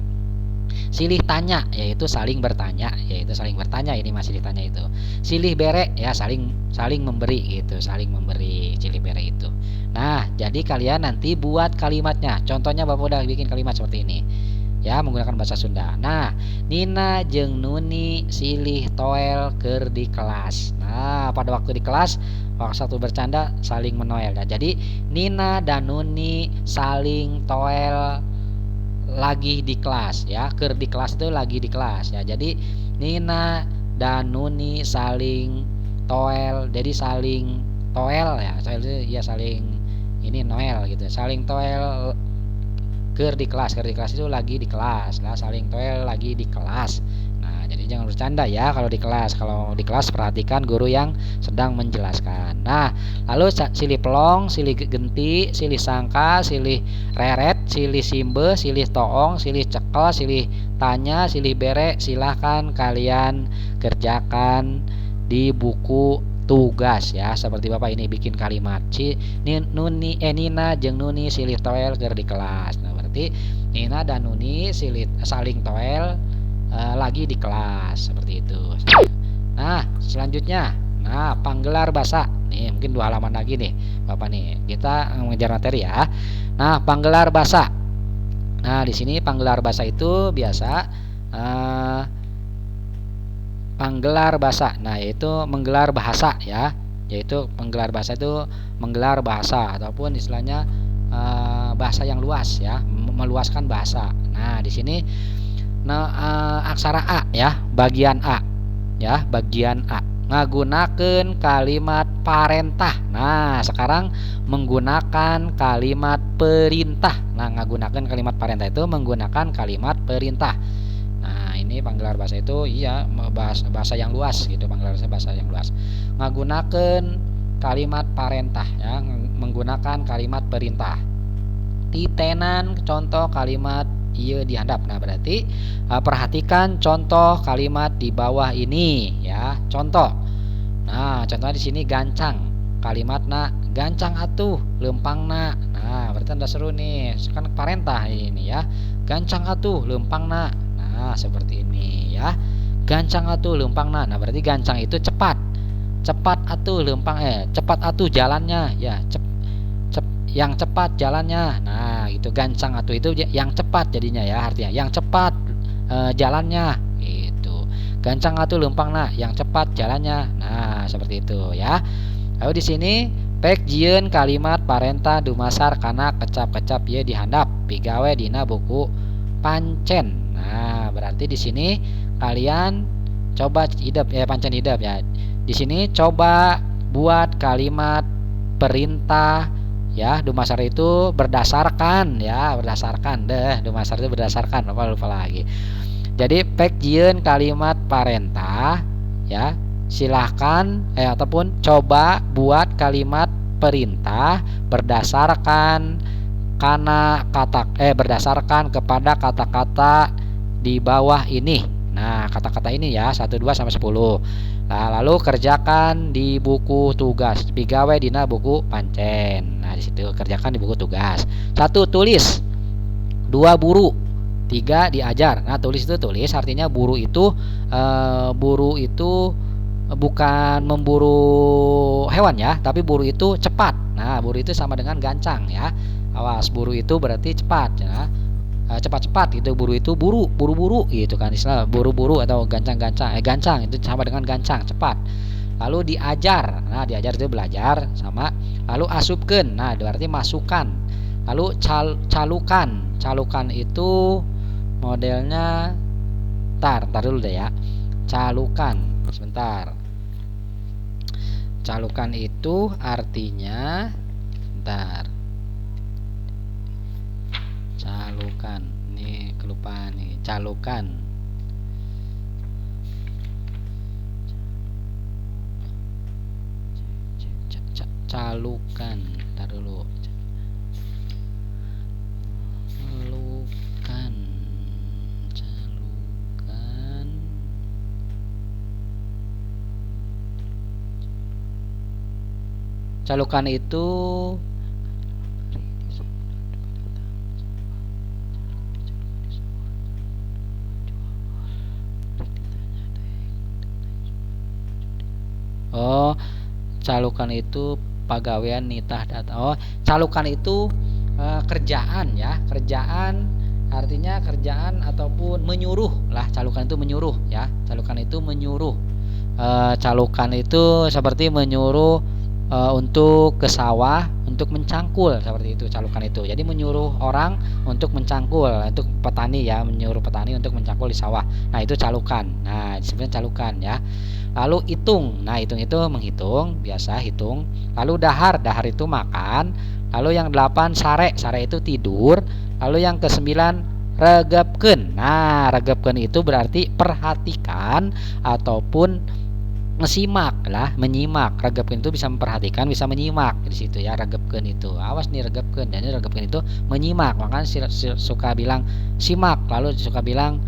Silih tanya yaitu saling bertanya, yaitu saling bertanya, ini masih ditanya itu. Silih bere ya, saling saling memberi gitu, saling memberi silih bere itu. Nah, jadi kalian nanti buat kalimatnya. Contohnya Bapak udah bikin kalimat seperti ini. Ya, menggunakan bahasa Sunda. Nah, Nina jeung Nuni silih toel keur di kelas. Nah, pada waktu di kelas waktu satu bercanda saling menoel. Nah, jadi Nina dan Nuni saling toel lagi di kelas ya, keur di kelas itu lagi di kelas ya. Jadi Nina dan Nuni saling toel, jadi saling toel ya, toel itu ya saling ini noel gitu, saling toel keur di kelas, keur di kelas itu lagi di kelas lah, saling toel lagi di kelas. Nah, Jadi jangan bercanda ya kalau di kelas. Kalau di kelas perhatikan guru yang sedang menjelaskan. Nah, lalu silih pelong, silih genti, silih sangka, silih reret, silih simbe, silih toong, silih cekel, silih tanya, silih bere. Silahkan kalian kerjakan di buku tugas ya. Seperti Bapak ini bikin kalimat Nuni, Nina jeung Nuni silih toel keur di kelas. Nah, berarti Nina dan Nuni silih saling toel lagi di kelas, seperti itu. Nah, selanjutnya, nah, panggelar basa. Nih, mungkin 2 halaman lagi nih Bapak nih. Kita mengejar materi ya. Nah, panggelar basa. Nah, di sini panggelar basa itu biasa panggelar basa. Nah, yaitu menggelar bahasa ya. Yaitu menggelar bahasa itu menggelar bahasa ataupun istilahnya bahasa yang luas ya, meluaskan bahasa. Nah, di sini nah, aksara A ya, bagian A ya, bagian A ngagunakeun kalimat parentah. Nah, sekarang menggunakan kalimat perintah. Nah, ngagunakeun kalimat parentah itu menggunakan kalimat perintah. Nah, ini panggelar bahasa itu iya bahasa yang luas gitu, panggelar bahasa yang luas. Ngagunakeun kalimat parentah ya, menggunakan kalimat perintah. Titenan contoh kalimat ieu dihandap. Nah, berarti perhatikan contoh kalimat di bawah ini ya. Contoh. Nah, contohnya di sini gancang. Kalimatna gancang atuh leumpangna. Nah, berarti Anda seru nih. Kan parentah ini ya. Gancang atuh leumpangna. Nah, seperti ini ya. Gancang atuh leumpangna. Nah, berarti gancang itu cepat. Cepat atuh leumpang cepat atuh jalannya ya. Yang cepat jalannya. Nah, itu gancang atuh itu yang cepat jadinya ya, artinya yang cepat jalannya gitu. Gancang atuh leumpangna, yang cepat jalannya. Nah, seperti itu ya. Lalu di sini pek jieun kalimat parentah dumasar kana kecap-kecap ieu dihandap pigawe dina buku pancen. Nah, berarti di sini kalian coba hidup ya, pancen hidup ya. Di sini coba buat kalimat perintah ya, dumasar itu berdasarkan ya, berdasarkan deh, dumasar itu berdasarkan, apa lupa lagi. Jadi pek jieun kalimat parentah ya, silahkan ataupun coba buat kalimat perintah berdasarkan kana kata berdasarkan kepada kata-kata di bawah ini. Nah, kata-kata ini ya, 1, 2 sampai 10. Nah, lalu kerjakan di buku tugas, pigawe dina buku pancen. Nah, di situ kerjakan di buku tugas. 1 tulis, 2 buru, 3 diajar. Nah, tulis itu tulis artinya buru itu bukan memburu hewan ya, tapi buru itu cepat. Nah, buru itu sama dengan gancang ya. Awas, buru itu berarti cepat ya. Cepat-cepat gitu, buru itu buru, buru-buru gitu kan istilah buru-buru atau gancang-gancang, gancang itu sama dengan gancang, cepat. Lalu diajar. Nah, diajar itu belajar sama. Lalu asupkeun. Nah, berarti masukkan. Lalu calukan. Calukan itu modelnya tar dulu deh ya. Calukan, sebentar. Calukan itu artinya bentar. Calukan, ini kelupaan nih, calukan. Calukan, tar dulu. Calukan, calukan. Calukan itu oh, calukan itu pagawean nitah data. Oh, calukan itu kerjaan ya, kerjaan artinya kerjaan ataupun menyuruh lah. Calukan itu menyuruh ya, calukan itu menyuruh. Calukan itu seperti menyuruh untuk ke sawah, untuk mencangkul, seperti itu calukan itu. Jadi menyuruh orang untuk mencangkul, untuk petani ya, menyuruh petani untuk mencangkul di sawah. Nah, itu calukan. Nah, sebenarnya calukan ya. Lalu hitung. Nah, hitung itu menghitung, biasa hitung. Lalu dahar, dahar itu makan. Lalu yang 8 sare, sare itu tidur. Lalu yang ke-9 Regepkeun. Nah, regepkeun itu berarti perhatikan ataupun ngesimak lah, menyimak. Regepkeun itu bisa memperhatikan, bisa menyimak di situ ya, regepkeun itu. Awas nih regepkeun. Jadi regepkeun itu menyimak. Makanya suka bilang simak, lalu suka bilang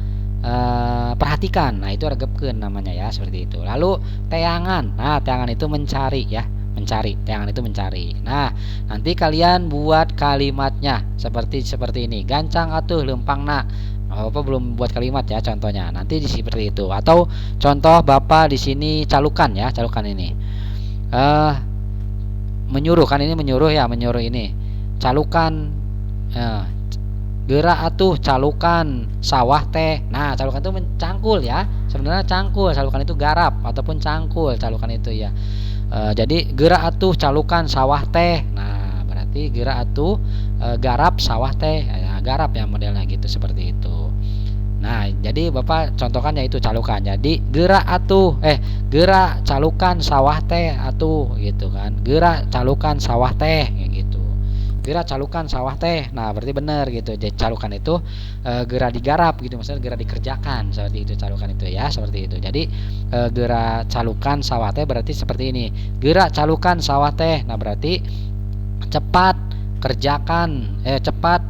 perhatikan. Nah, itu regepkeun namanya ya, seperti itu. Lalu teangan. Nah, teangan itu mencari ya, mencari. Teangan itu mencari. Nah, nanti kalian buat kalimatnya seperti seperti ini. Gancang atuh leumpangna. Nah, Bapak belum buat kalimat ya contohnya. Nanti di seperti itu. Atau contoh Bapak di sini calukan ya, calukan ini. Menyuruh kan, ini menyuruh ya, menyuruh ini. Calukan, geura atuh calukan sawah teh. Nah, calukan itu mencangkul ya. Sebenarnya cangkul, calukan itu garap ataupun cangkul, calukan itu ya. Jadi geura atuh calukan sawah teh. Nah, berarti geura atuh garap sawah teh. Ya, garap ya modelnya gitu, seperti itu. Nah, jadi Bapak contohkan yaitu calukan. Jadi geura atuh geura calukan sawah teh atuh gitu kan. Geura calukan sawah teh kayak gitu. Geura calukan sawah teh. Nah, berarti benar gitu. Jadi calukan itu geura digarap gitu, maksudnya geura dikerjakan seperti itu calukan itu ya, seperti itu. Jadi geura calukan sawah teh berarti seperti ini. Geura calukan sawah teh. Nah, berarti cepat kerjakan, cepat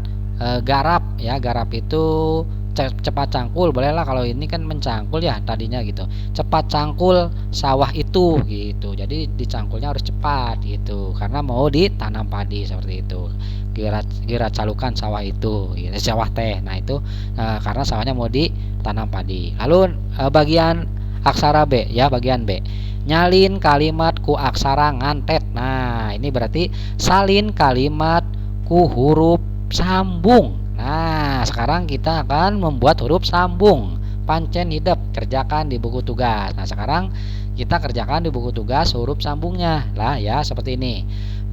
garap ya. Garap itu cepat cangkul, bolehlah kalau ini kan mencangkul ya tadinya gitu. Cepat cangkul sawah itu gitu. Jadi dicangkulnya harus cepat gitu karena mau ditanam padi seperti itu. Geura calukan sawah itu gitu, sawah teh. Nah, itu karena sawahnya mau ditanam padi. Lalu bagian aksara B ya, bagian B. Nyalin kalimat ku aksara ngantet. Nah, ini berarti salin kalimat ku huruf sambung. Nah, sekarang kita akan membuat huruf sambung. Pancen hidep, kerjakan di buku tugas. Nah, sekarang kita kerjakan di buku tugas huruf sambungnya. Lah ya, seperti ini.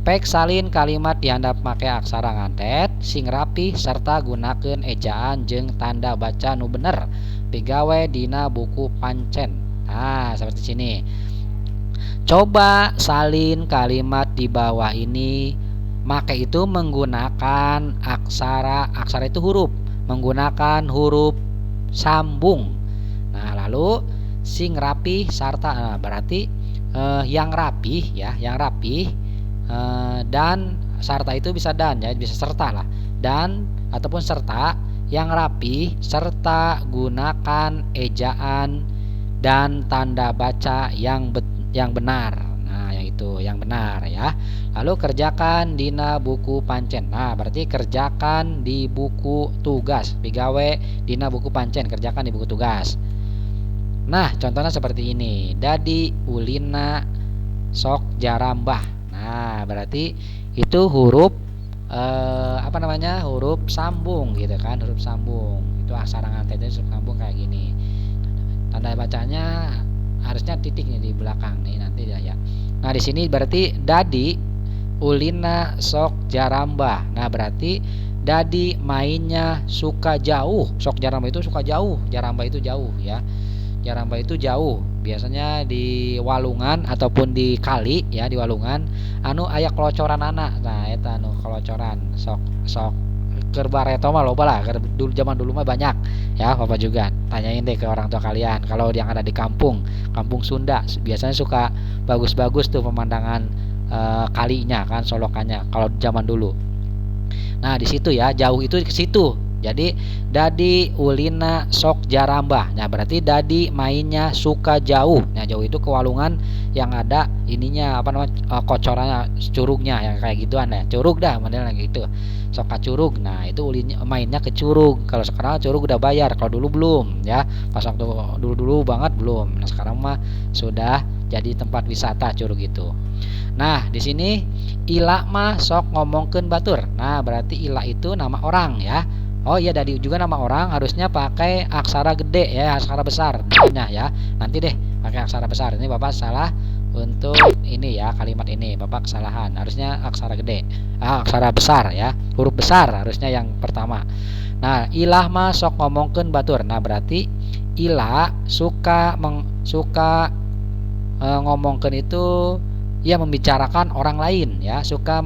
Pek salin kalimat dihandap make aksara ngantet, sing rapi serta gunakeun ejaan jeung tanda baca nu bener. Pigawe dina buku pancen. Nah, seperti sini. Coba salin kalimat di bawah ini. Make itu menggunakan aksara, aksara itu huruf, menggunakan huruf sambung. Nah, lalu sing rapi sarta, nah, berarti yang rapih ya, yang rapih, dan sarta itu bisa dan ya, bisa serta lah. Dan ataupun serta yang rapi serta gunakan ejaan dan tanda baca yang benar. Nah, yang itu yang benar ya. Lalu kerjakan dina buku pancen. Nah, berarti kerjakan di buku tugas. Pigawe dina buku pancen, kerjakan di buku tugas. Nah, contohnya seperti ini. Dadi ulina sok jarambah. Nah, berarti itu huruf apa namanya? Huruf sambung gitu kan, huruf sambung. Itu aksara ngantet itu huruf sambung kayak gini. Tanda bacanya harusnya titik nih di belakang nih nanti ya. Nah, di sini berarti dadi ulina sok jarambah. Nah, berarti dadi mainnya suka jauh. Sok jarambah itu suka jauh, jarambah itu jauh ya. Jarambah itu jauh. Biasanya di walungan ataupun di kali ya, di walungan anu aya kelocoran anak. Nah, eta anu kelocoran sok sok keur bareto mah loba lah, keur dulu, zaman dulu mah banyak ya. Bapak juga tanyain deh ke orang tua kalian kalau yang ada di kampung, kampung Sunda biasanya suka bagus-bagus tuh pemandangan kalinya kan, solokannya kalau zaman dulu. Nah, di situ ya, jauh itu ke situ. Jadi dadi ulina sok jarambah. Nah, berarti dadi mainnya suka jauh. Nah, jauh itu ke walungan yang ada ininya apa namanya, kocorannya, curugnya yang kayak gituan ya. Curug dah modelnya gitu. Sok ka curug. Nah, itu ulinnya mainnya ke curug. Kalau sekarang curug udah bayar, kalau dulu belum ya. Pas waktu dulu-dulu banget belum. Nah, sekarang mah sudah jadi tempat wisata curug itu. Nah, di sini ila mah sok ngomongkeun batur. Nah, berarti ila itu nama orang ya. Oh iya, dadi juga nama orang, harusnya pakai aksara gede ya, aksara besar nah ya. Nanti deh pakai aksara besar. Ini Bapak salah untuk ini ya, kalimat ini Bapak kesalahan. Harusnya aksara gede. Ah, aksara besar ya, huruf besar harusnya yang pertama. Nah, ilah mah sok ngomongkeun batur. Nah, berarti ila suka ngomongkeun itu ya membicarakan orang lain ya, suka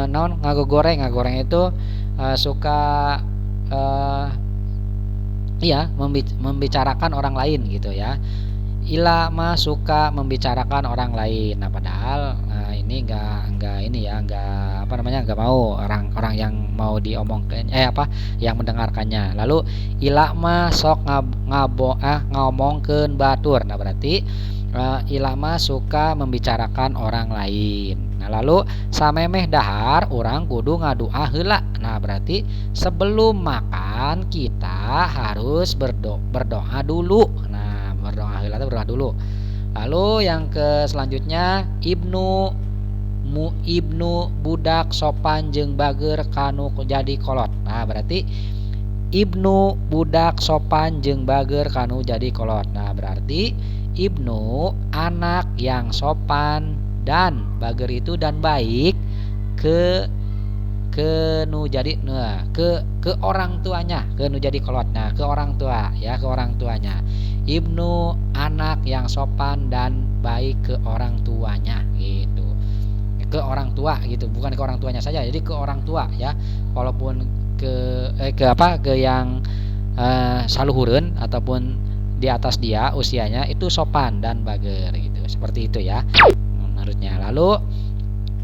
naon ngagoreng itu suka iya membicarakan orang lain gitu ya. Ila mah suka membicarakan orang lain. Nah, padahal ini enggak ini ya, enggak apa namanya, enggak mau orang-orang yang mau diomongkan, apa yang mendengarkannya. Lalu Ila mah sok ngomongkeun batur. Nah, berarti Ila mah suka membicarakan orang lain. Nah, lalu samemeh dahar urang kudu ngadua heula. Nah, berarti sebelum makan kita harus berdoa dulu. Nah, berdoa heula itu berdoa dulu. Lalu yang ke selanjutnya Ibnu budak sopan jeung bager kanu jadi kolot. Nah, berarti Ibnu budak sopan jeung bager kanu jadi kolot. Nah, berarti Ibnu anak yang sopan dan bager itu dan baik ke nu jadi, nah, ke orang tuanya, ke nu jadi kolot. Nah, ke orang tua ya, ke orang tuanya. Ibnu anak yang sopan dan baik ke orang tuanya gitu. Ke orang tua gitu, bukan ke orang tuanya saja. Jadi ke orang tua ya. Walaupun ke apa? Ke yang saluhureun ataupun di atas dia usianya itu sopan dan bager gitu. Seperti itu ya menurutnya. Lalu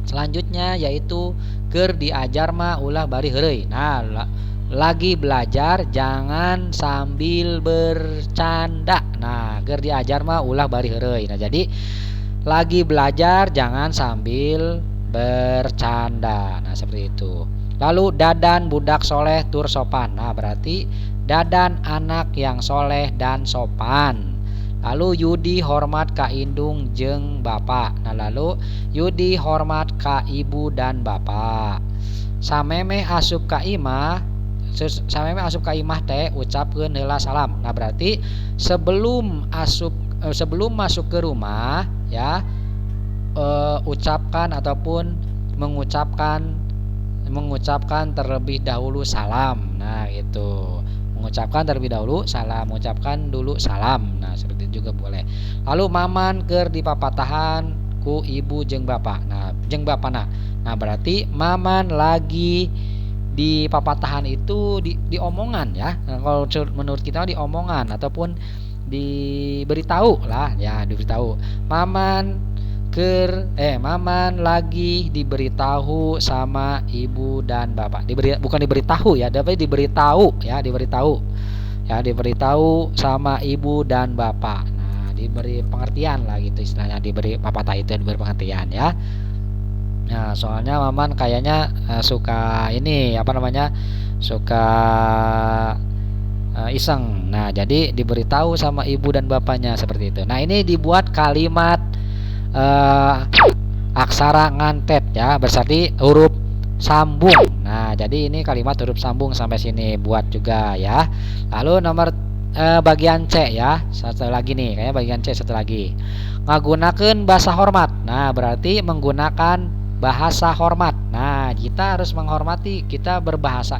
selanjutnya yaitu keur diajar mah ulah bari heureuy. Nah, lagi belajar jangan sambil bercanda. Nah, keur diajar mah ulah bari heureuy. Nah, jadi lagi belajar jangan sambil bercanda. Nah, seperti itu. Lalu Dadan budak soleh tur sopan. Nah, berarti Dadan anak yang soleh dan sopan. Lalu Yudi hormat ka indung jeung bapak. Nah, lalu Yudi hormat ka ibu dan bapak. Samemeh asup ka imah, samemeh asup ka imah teh ucapkeun heula salam. Nah, berarti sebelum masuk ke rumah ya, ucapkan ataupun mengucapkan terlebih dahulu salam. Nah, itu. Mengucapkan terlebih dahulu salam, mengucapkan dulu salam. Nah, seperti itu juga boleh. Lalu maman keur dipapatahan ku ibu jeung bapak. Nah, jeung bapana. Nah, berarti maman lagi di papatahan itu di omongan ya. Nah, kalau menurut kita di omongan ataupun diberitahu lah ya, diberitahu. Maman maman lagi diberitahu sama ibu dan bapak. Bukan diberitahu ya, tapi diberitahu ya, diberitahu. Ya, diberitahu sama ibu dan bapak. Nah, diberi pengertian lah gitu istilahnya, diberi papatah itu diberi pengertian ya. Nah, soalnya maman kayaknya suka ini apa namanya? Suka iseng. Nah, jadi diberitahu sama ibu dan bapaknya seperti itu. Nah, ini dibuat kalimat aksara ngantet ya, berarti huruf sambung. Nah, jadi ini kalimat huruf sambung sampai sini buat juga ya. Lalu nomor bagian C ya, satu lagi nih, kayaknya bagian C satu lagi. Ngagunakeun bahasa hormat. Nah, berarti menggunakan bahasa hormat. Nah, kita harus menghormati, kita berbahasa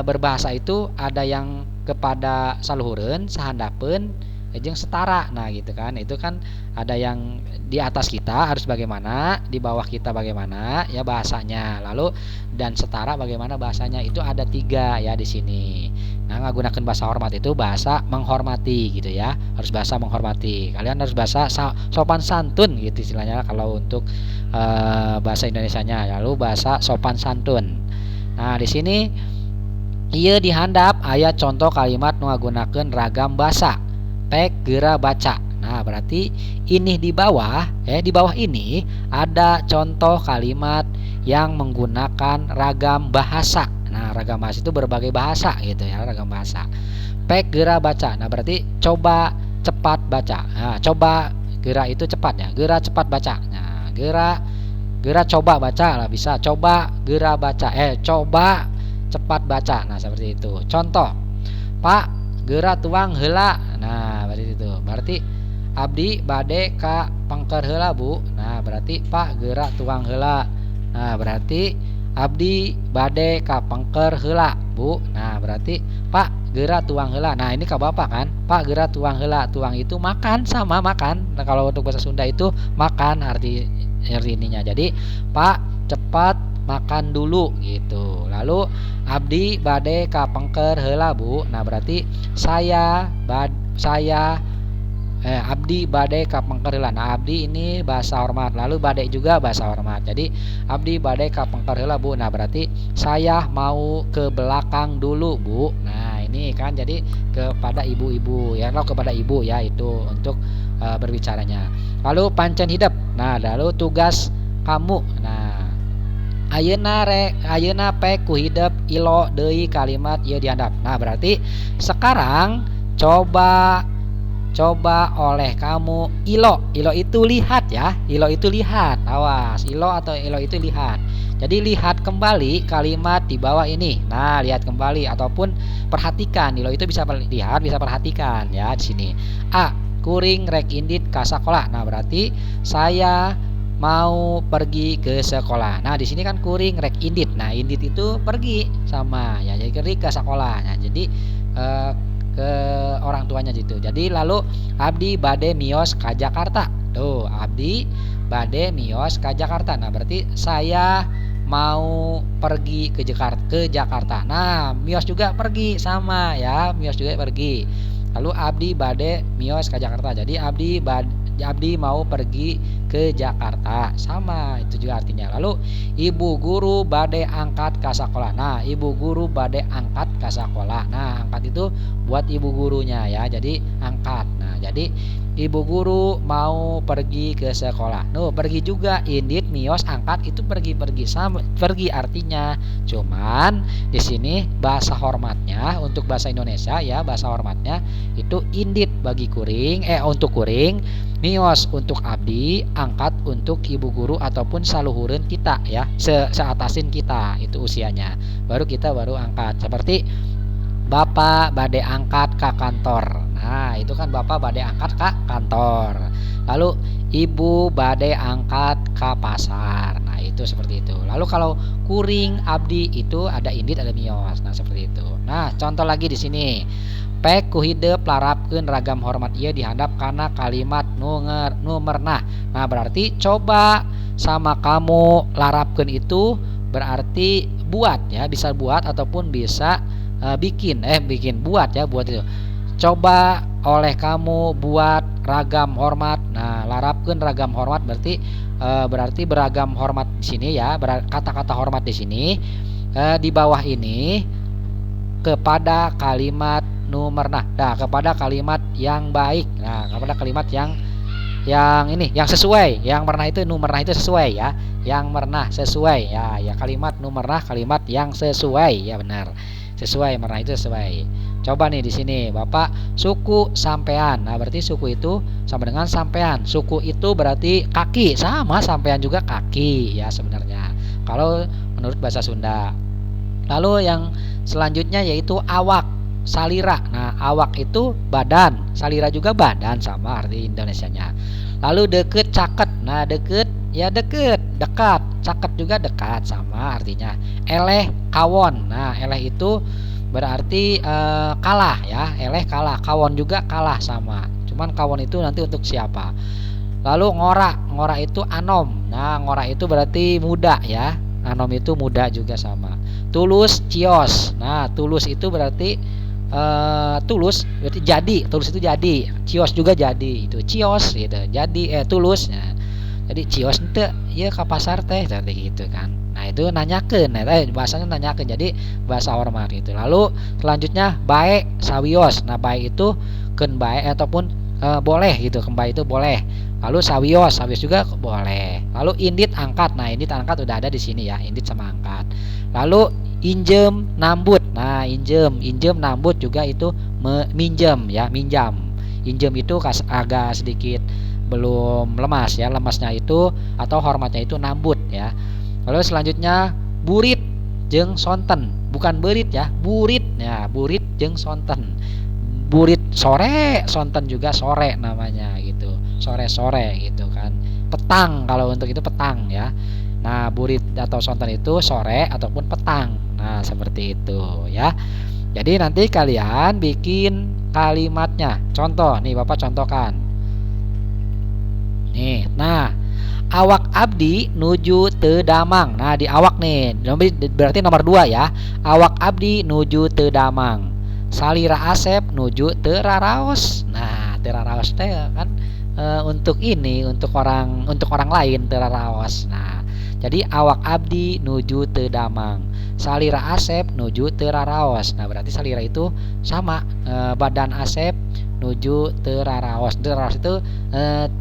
berbahasa itu ada yang kepada saluhureun, sahandapeun, jeung setara. Nah, gitu kan. Itu kan ada yang di atas kita harus bagaimana, di bawah kita bagaimana ya bahasanya. Lalu dan setara bagaimana bahasanya, itu ada tiga ya di sini. Nah, ngagunakeun bahasa hormat itu bahasa menghormati gitu ya. Harus bahasa menghormati. Kalian harus bahasa sopan santun gitu istilahnya kalau untuk bahasa Indonesianya. Lalu bahasa sopan santun. Nah, di sini ieu dihandap aya contoh kalimat nu ngagunakeun ragam basa. Pek geura baca. Nah, berarti ini di bawah, di bawah ini ada contoh kalimat yang menggunakan ragam bahasa. Nah, ragam bahasa itu berbagai bahasa gitu ya, ragam bahasa. Pek geura baca. Nah, berarti coba cepat baca. Nah, coba geura itu cepat ya, geura cepat baca. Nah, geura coba baca lah bisa. Coba geura baca. Coba cepat baca. Nah, seperti itu. Contoh, Pak geura tuang heula. Nah, berarti itu. Berarti abdi bade ka pengker heula, Bu. Nah, berarti Pak geura tuang heula. Nah, berarti abdi bade ka pengker heula, Bu. Nah, berarti Pak geura tuang heula. Nah, ini ka bapak kan? Pak geura tuang heula. Tuang itu makan, sama makan. Nah, kalau untuk bahasa Sunda itu makan arti ininya. Jadi, Pak cepat makan dulu gitu. Lalu abdi bade ka pengker heula Bu. Nah, berarti saya abdi bade ka pengker heula. Nah, abdi ini bahasa hormat, lalu bade juga bahasa hormat. Jadi abdi bade ka pengker heula Bu. Nah, berarti saya mau ke belakang dulu Bu. Nah, ini kan jadi kepada ibu-ibu ya, kalau kepada ibu ya itu untuk berbicaranya. Lalu pancen hidep. Nah, lalu tugas kamu. Nah, ayeuna pek ku hidep ilo deui kalimat ieu dihandap. Nah, berarti sekarang coba oleh kamu ilo. Ilo itu lihat ya. Ilo itu lihat. Awas, ilo atau ilo itu lihat. Jadi lihat kembali kalimat di bawah ini. Nah, lihat kembali ataupun perhatikan. Ilo itu bisa lihat, bisa perhatikan ya di sini. A, kuring rek indit ka sakolah. Nah, berarti saya mau pergi ke sekolah. Nah, di sini kan kuring rek indit. Nah, indit itu pergi sama ya. Jadi pergi ke sekolah. Nah, jadi ke orang tuanya gitu. Jadi lalu abdi bade mios ka Jakarta. Tuh, abdi bade mios ka Jakarta. Nah, berarti saya mau pergi ke Jakarta. Nah, mios juga pergi sama ya, mios juga pergi. Lalu abdi bade mios ka Jakarta. Jadi abdi mau pergi ke Jakarta, sama itu juga artinya. Lalu ibu guru bade angkat ka sekolah. Nah, ibu guru bade angkat ka sekolah. Nah, angkat itu buat ibu gurunya ya. Jadi angkat. Nah, jadi ibu guru mau pergi ke sekolah. Nuh, pergi juga indit mios angkat itu pergi-pergi sama pergi artinya. Cuman di sini bahasa hormatnya untuk bahasa Indonesia ya, bahasa hormatnya itu indit bagi kuring untuk kuring, mios untuk abdi, angkat untuk ibu guru ataupun saluhureun kita ya, seatasin kita itu usianya. Baru kita baru angkat. Seperti bapak bade angkat ke kantor. Nah, itu kan bapak bade angkat ke kantor. Lalu ibu bade angkat ke pasar. Nah, itu seperti itu. Lalu kalau kuring abdi itu ada indit ada mios. Nah, seperti itu. Nah, contoh lagi di sini. Pek ku hidep larapkeun ragam hormat ieu dihandap kana kalimat nu mernah. Nah, berarti coba sama kamu larapkeun itu berarti buat ya, bisa buat ataupun bisa bikin buat ya, buat itu. Coba oleh kamu buat ragam hormat. Nah, larapkeun ragam hormat berarti berarti beragam hormat di sini ya, kata-kata hormat di sini di bawah ini kepada kalimat nu mernah. Nah, kepada kalimat yang baik. Nah, kepada kalimat yang ini yang sesuai, yang mernah itu nu mernah itu sesuai ya. Yang mernah sesuai ya, ya kalimat nu mernah kalimat yang sesuai ya, benar. Sesuai mernah itu sesuai. Coba nih di sini Bapak suku sampean. Nah, berarti suku itu sama dengan sampean. Suku itu berarti kaki, sama sampean juga kaki ya sebenarnya. Kalau menurut bahasa Sunda. Lalu yang selanjutnya yaitu awak, salira. Nah, awak itu badan, salira juga badan sama arti Indonesianya. Lalu deket caket. Nah, deket ya deket, dekat, caket juga dekat sama artinya. Eleh kawon. Nah, eleh itu berarti kalah ya, eleh kalah, kawon juga kalah sama. Cuman kawon itu nanti untuk siapa? Lalu ngora, ngora itu anom. Nah, ngora itu berarti muda ya. Anom itu muda juga sama. Tulus cios. Nah, tulus itu berarti tulus berarti jadi, tulus itu jadi, cios juga jadi, itu cios gitu. Jadi tulus. Nah, jadi cios ente ya ke pasar teh seperti gitu kan. Nah, itu nanyakeun, bahasanya nanyakeun, jadi bahasa hormat gitu. Lalu selanjutnya bae sawios. Nah, bae itu keun bae ataupun boleh gitu, kembali itu boleh. Lalu sawios, sawios juga boleh. Lalu indit angkat. Nah, indit angkat udah ada di sini ya, indit sama angkat. Lalu injem nambut. Nah, injem, injem nambut juga itu minjem ya, minjam. Injem itu agak sedikit belum lemas ya, lemasnya itu atau hormatnya itu nambut ya. Lalu selanjutnya burit jeung sonten, bukan berit ya, burit ya, burit jeung sonten. Burit sore, sonten juga sore namanya gitu. Sore-sore gitu kan. Petang kalau untuk itu petang ya. Nah, burit atau sonten itu sore ataupun petang. Nah, seperti itu ya. Jadi nanti kalian bikin kalimatnya. Contoh nih Bapak contohkan. Nih, nah Awak abdi nuju teu damang. Nah, di awak nih, berarti nomor 2 ya. Awak abdi nuju teu damang. Salira Asep nuju teu raraos. Nah, teu raraos teh kan untuk ini, untuk orang lain teu raraos. Nah, jadi awak abdi nuju teu damang. Salira Asep nuju teu raraos. Nah, berarti salira itu sama badan Asep nuju teu raraos. Teu raraos itu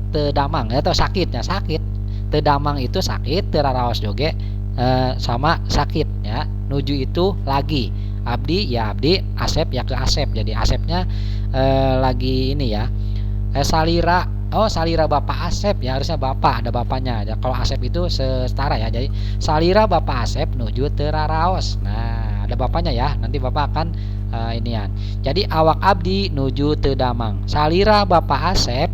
teu damang atau sakit ya, sakit. Teu damang itu sakit, teu raraos juga sama sakit ya. Nuju itu lagi. Abdi ya abdi, Asep ya ke Asep. Jadi Asepnya lagi ini ya. Salira, oh salira Bapak Asep ya, harusnya Bapak, ada bapaknya. Ya, kalau Asep itu setara ya. Jadi salira Bapak Asep nuju teu raraos. Nah, ada bapaknya ya. Nanti Bapak akan inian. Jadi awak abdi nuju teu damang. Salira Bapak Asep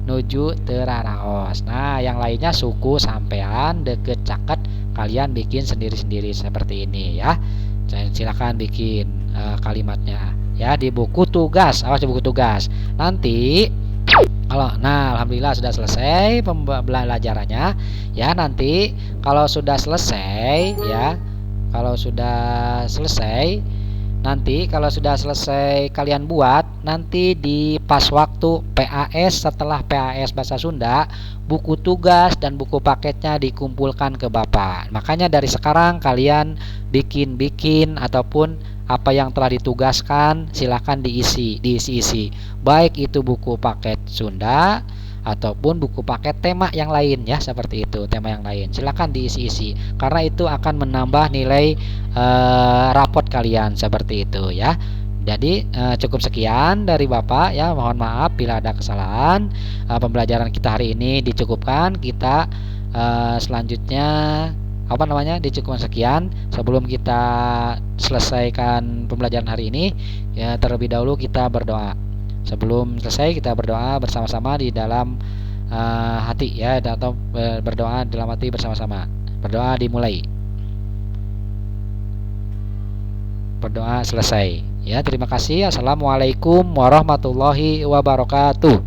nuju teu raraos. Nah, yang lainnya suku sampean deket caket kalian bikin sendiri-sendiri seperti ini ya. Silakan bikin kalimatnya ya di buku tugas. Awas di buku tugas. Nanti kalau nah alhamdulillah sudah selesai pembelajarannya ya. Nanti kalau sudah selesai ya, kalau sudah selesai nanti kalau sudah selesai kalian buat nanti di pas waktu PAS, setelah PAS bahasa Sunda, buku tugas dan buku paketnya dikumpulkan ke Bapak. Makanya dari sekarang kalian bikin-bikin ataupun apa yang telah ditugaskan silakan diisi, diisi-isi. Baik itu buku paket Sunda ataupun buku paket tema yang lain ya, seperti itu, tema yang lain. Silakan diisi-isi karena itu akan menambah nilai rapot kalian seperti itu ya. Jadi cukup sekian dari Bapak ya. Mohon maaf bila ada kesalahan. Pembelajaran kita hari ini dicukupkan. Kita selanjutnya dicukupkan sekian. Sebelum kita selesaikan pembelajaran hari ini ya, terlebih dahulu kita berdoa. Sebelum selesai kita berdoa bersama-sama di dalam hati ya, atau berdoa dalam hati bersama-sama. Berdoa dimulai. Berdoa selesai. Ya, terima kasih. Assalamualaikum warahmatullahi wabarakatuh.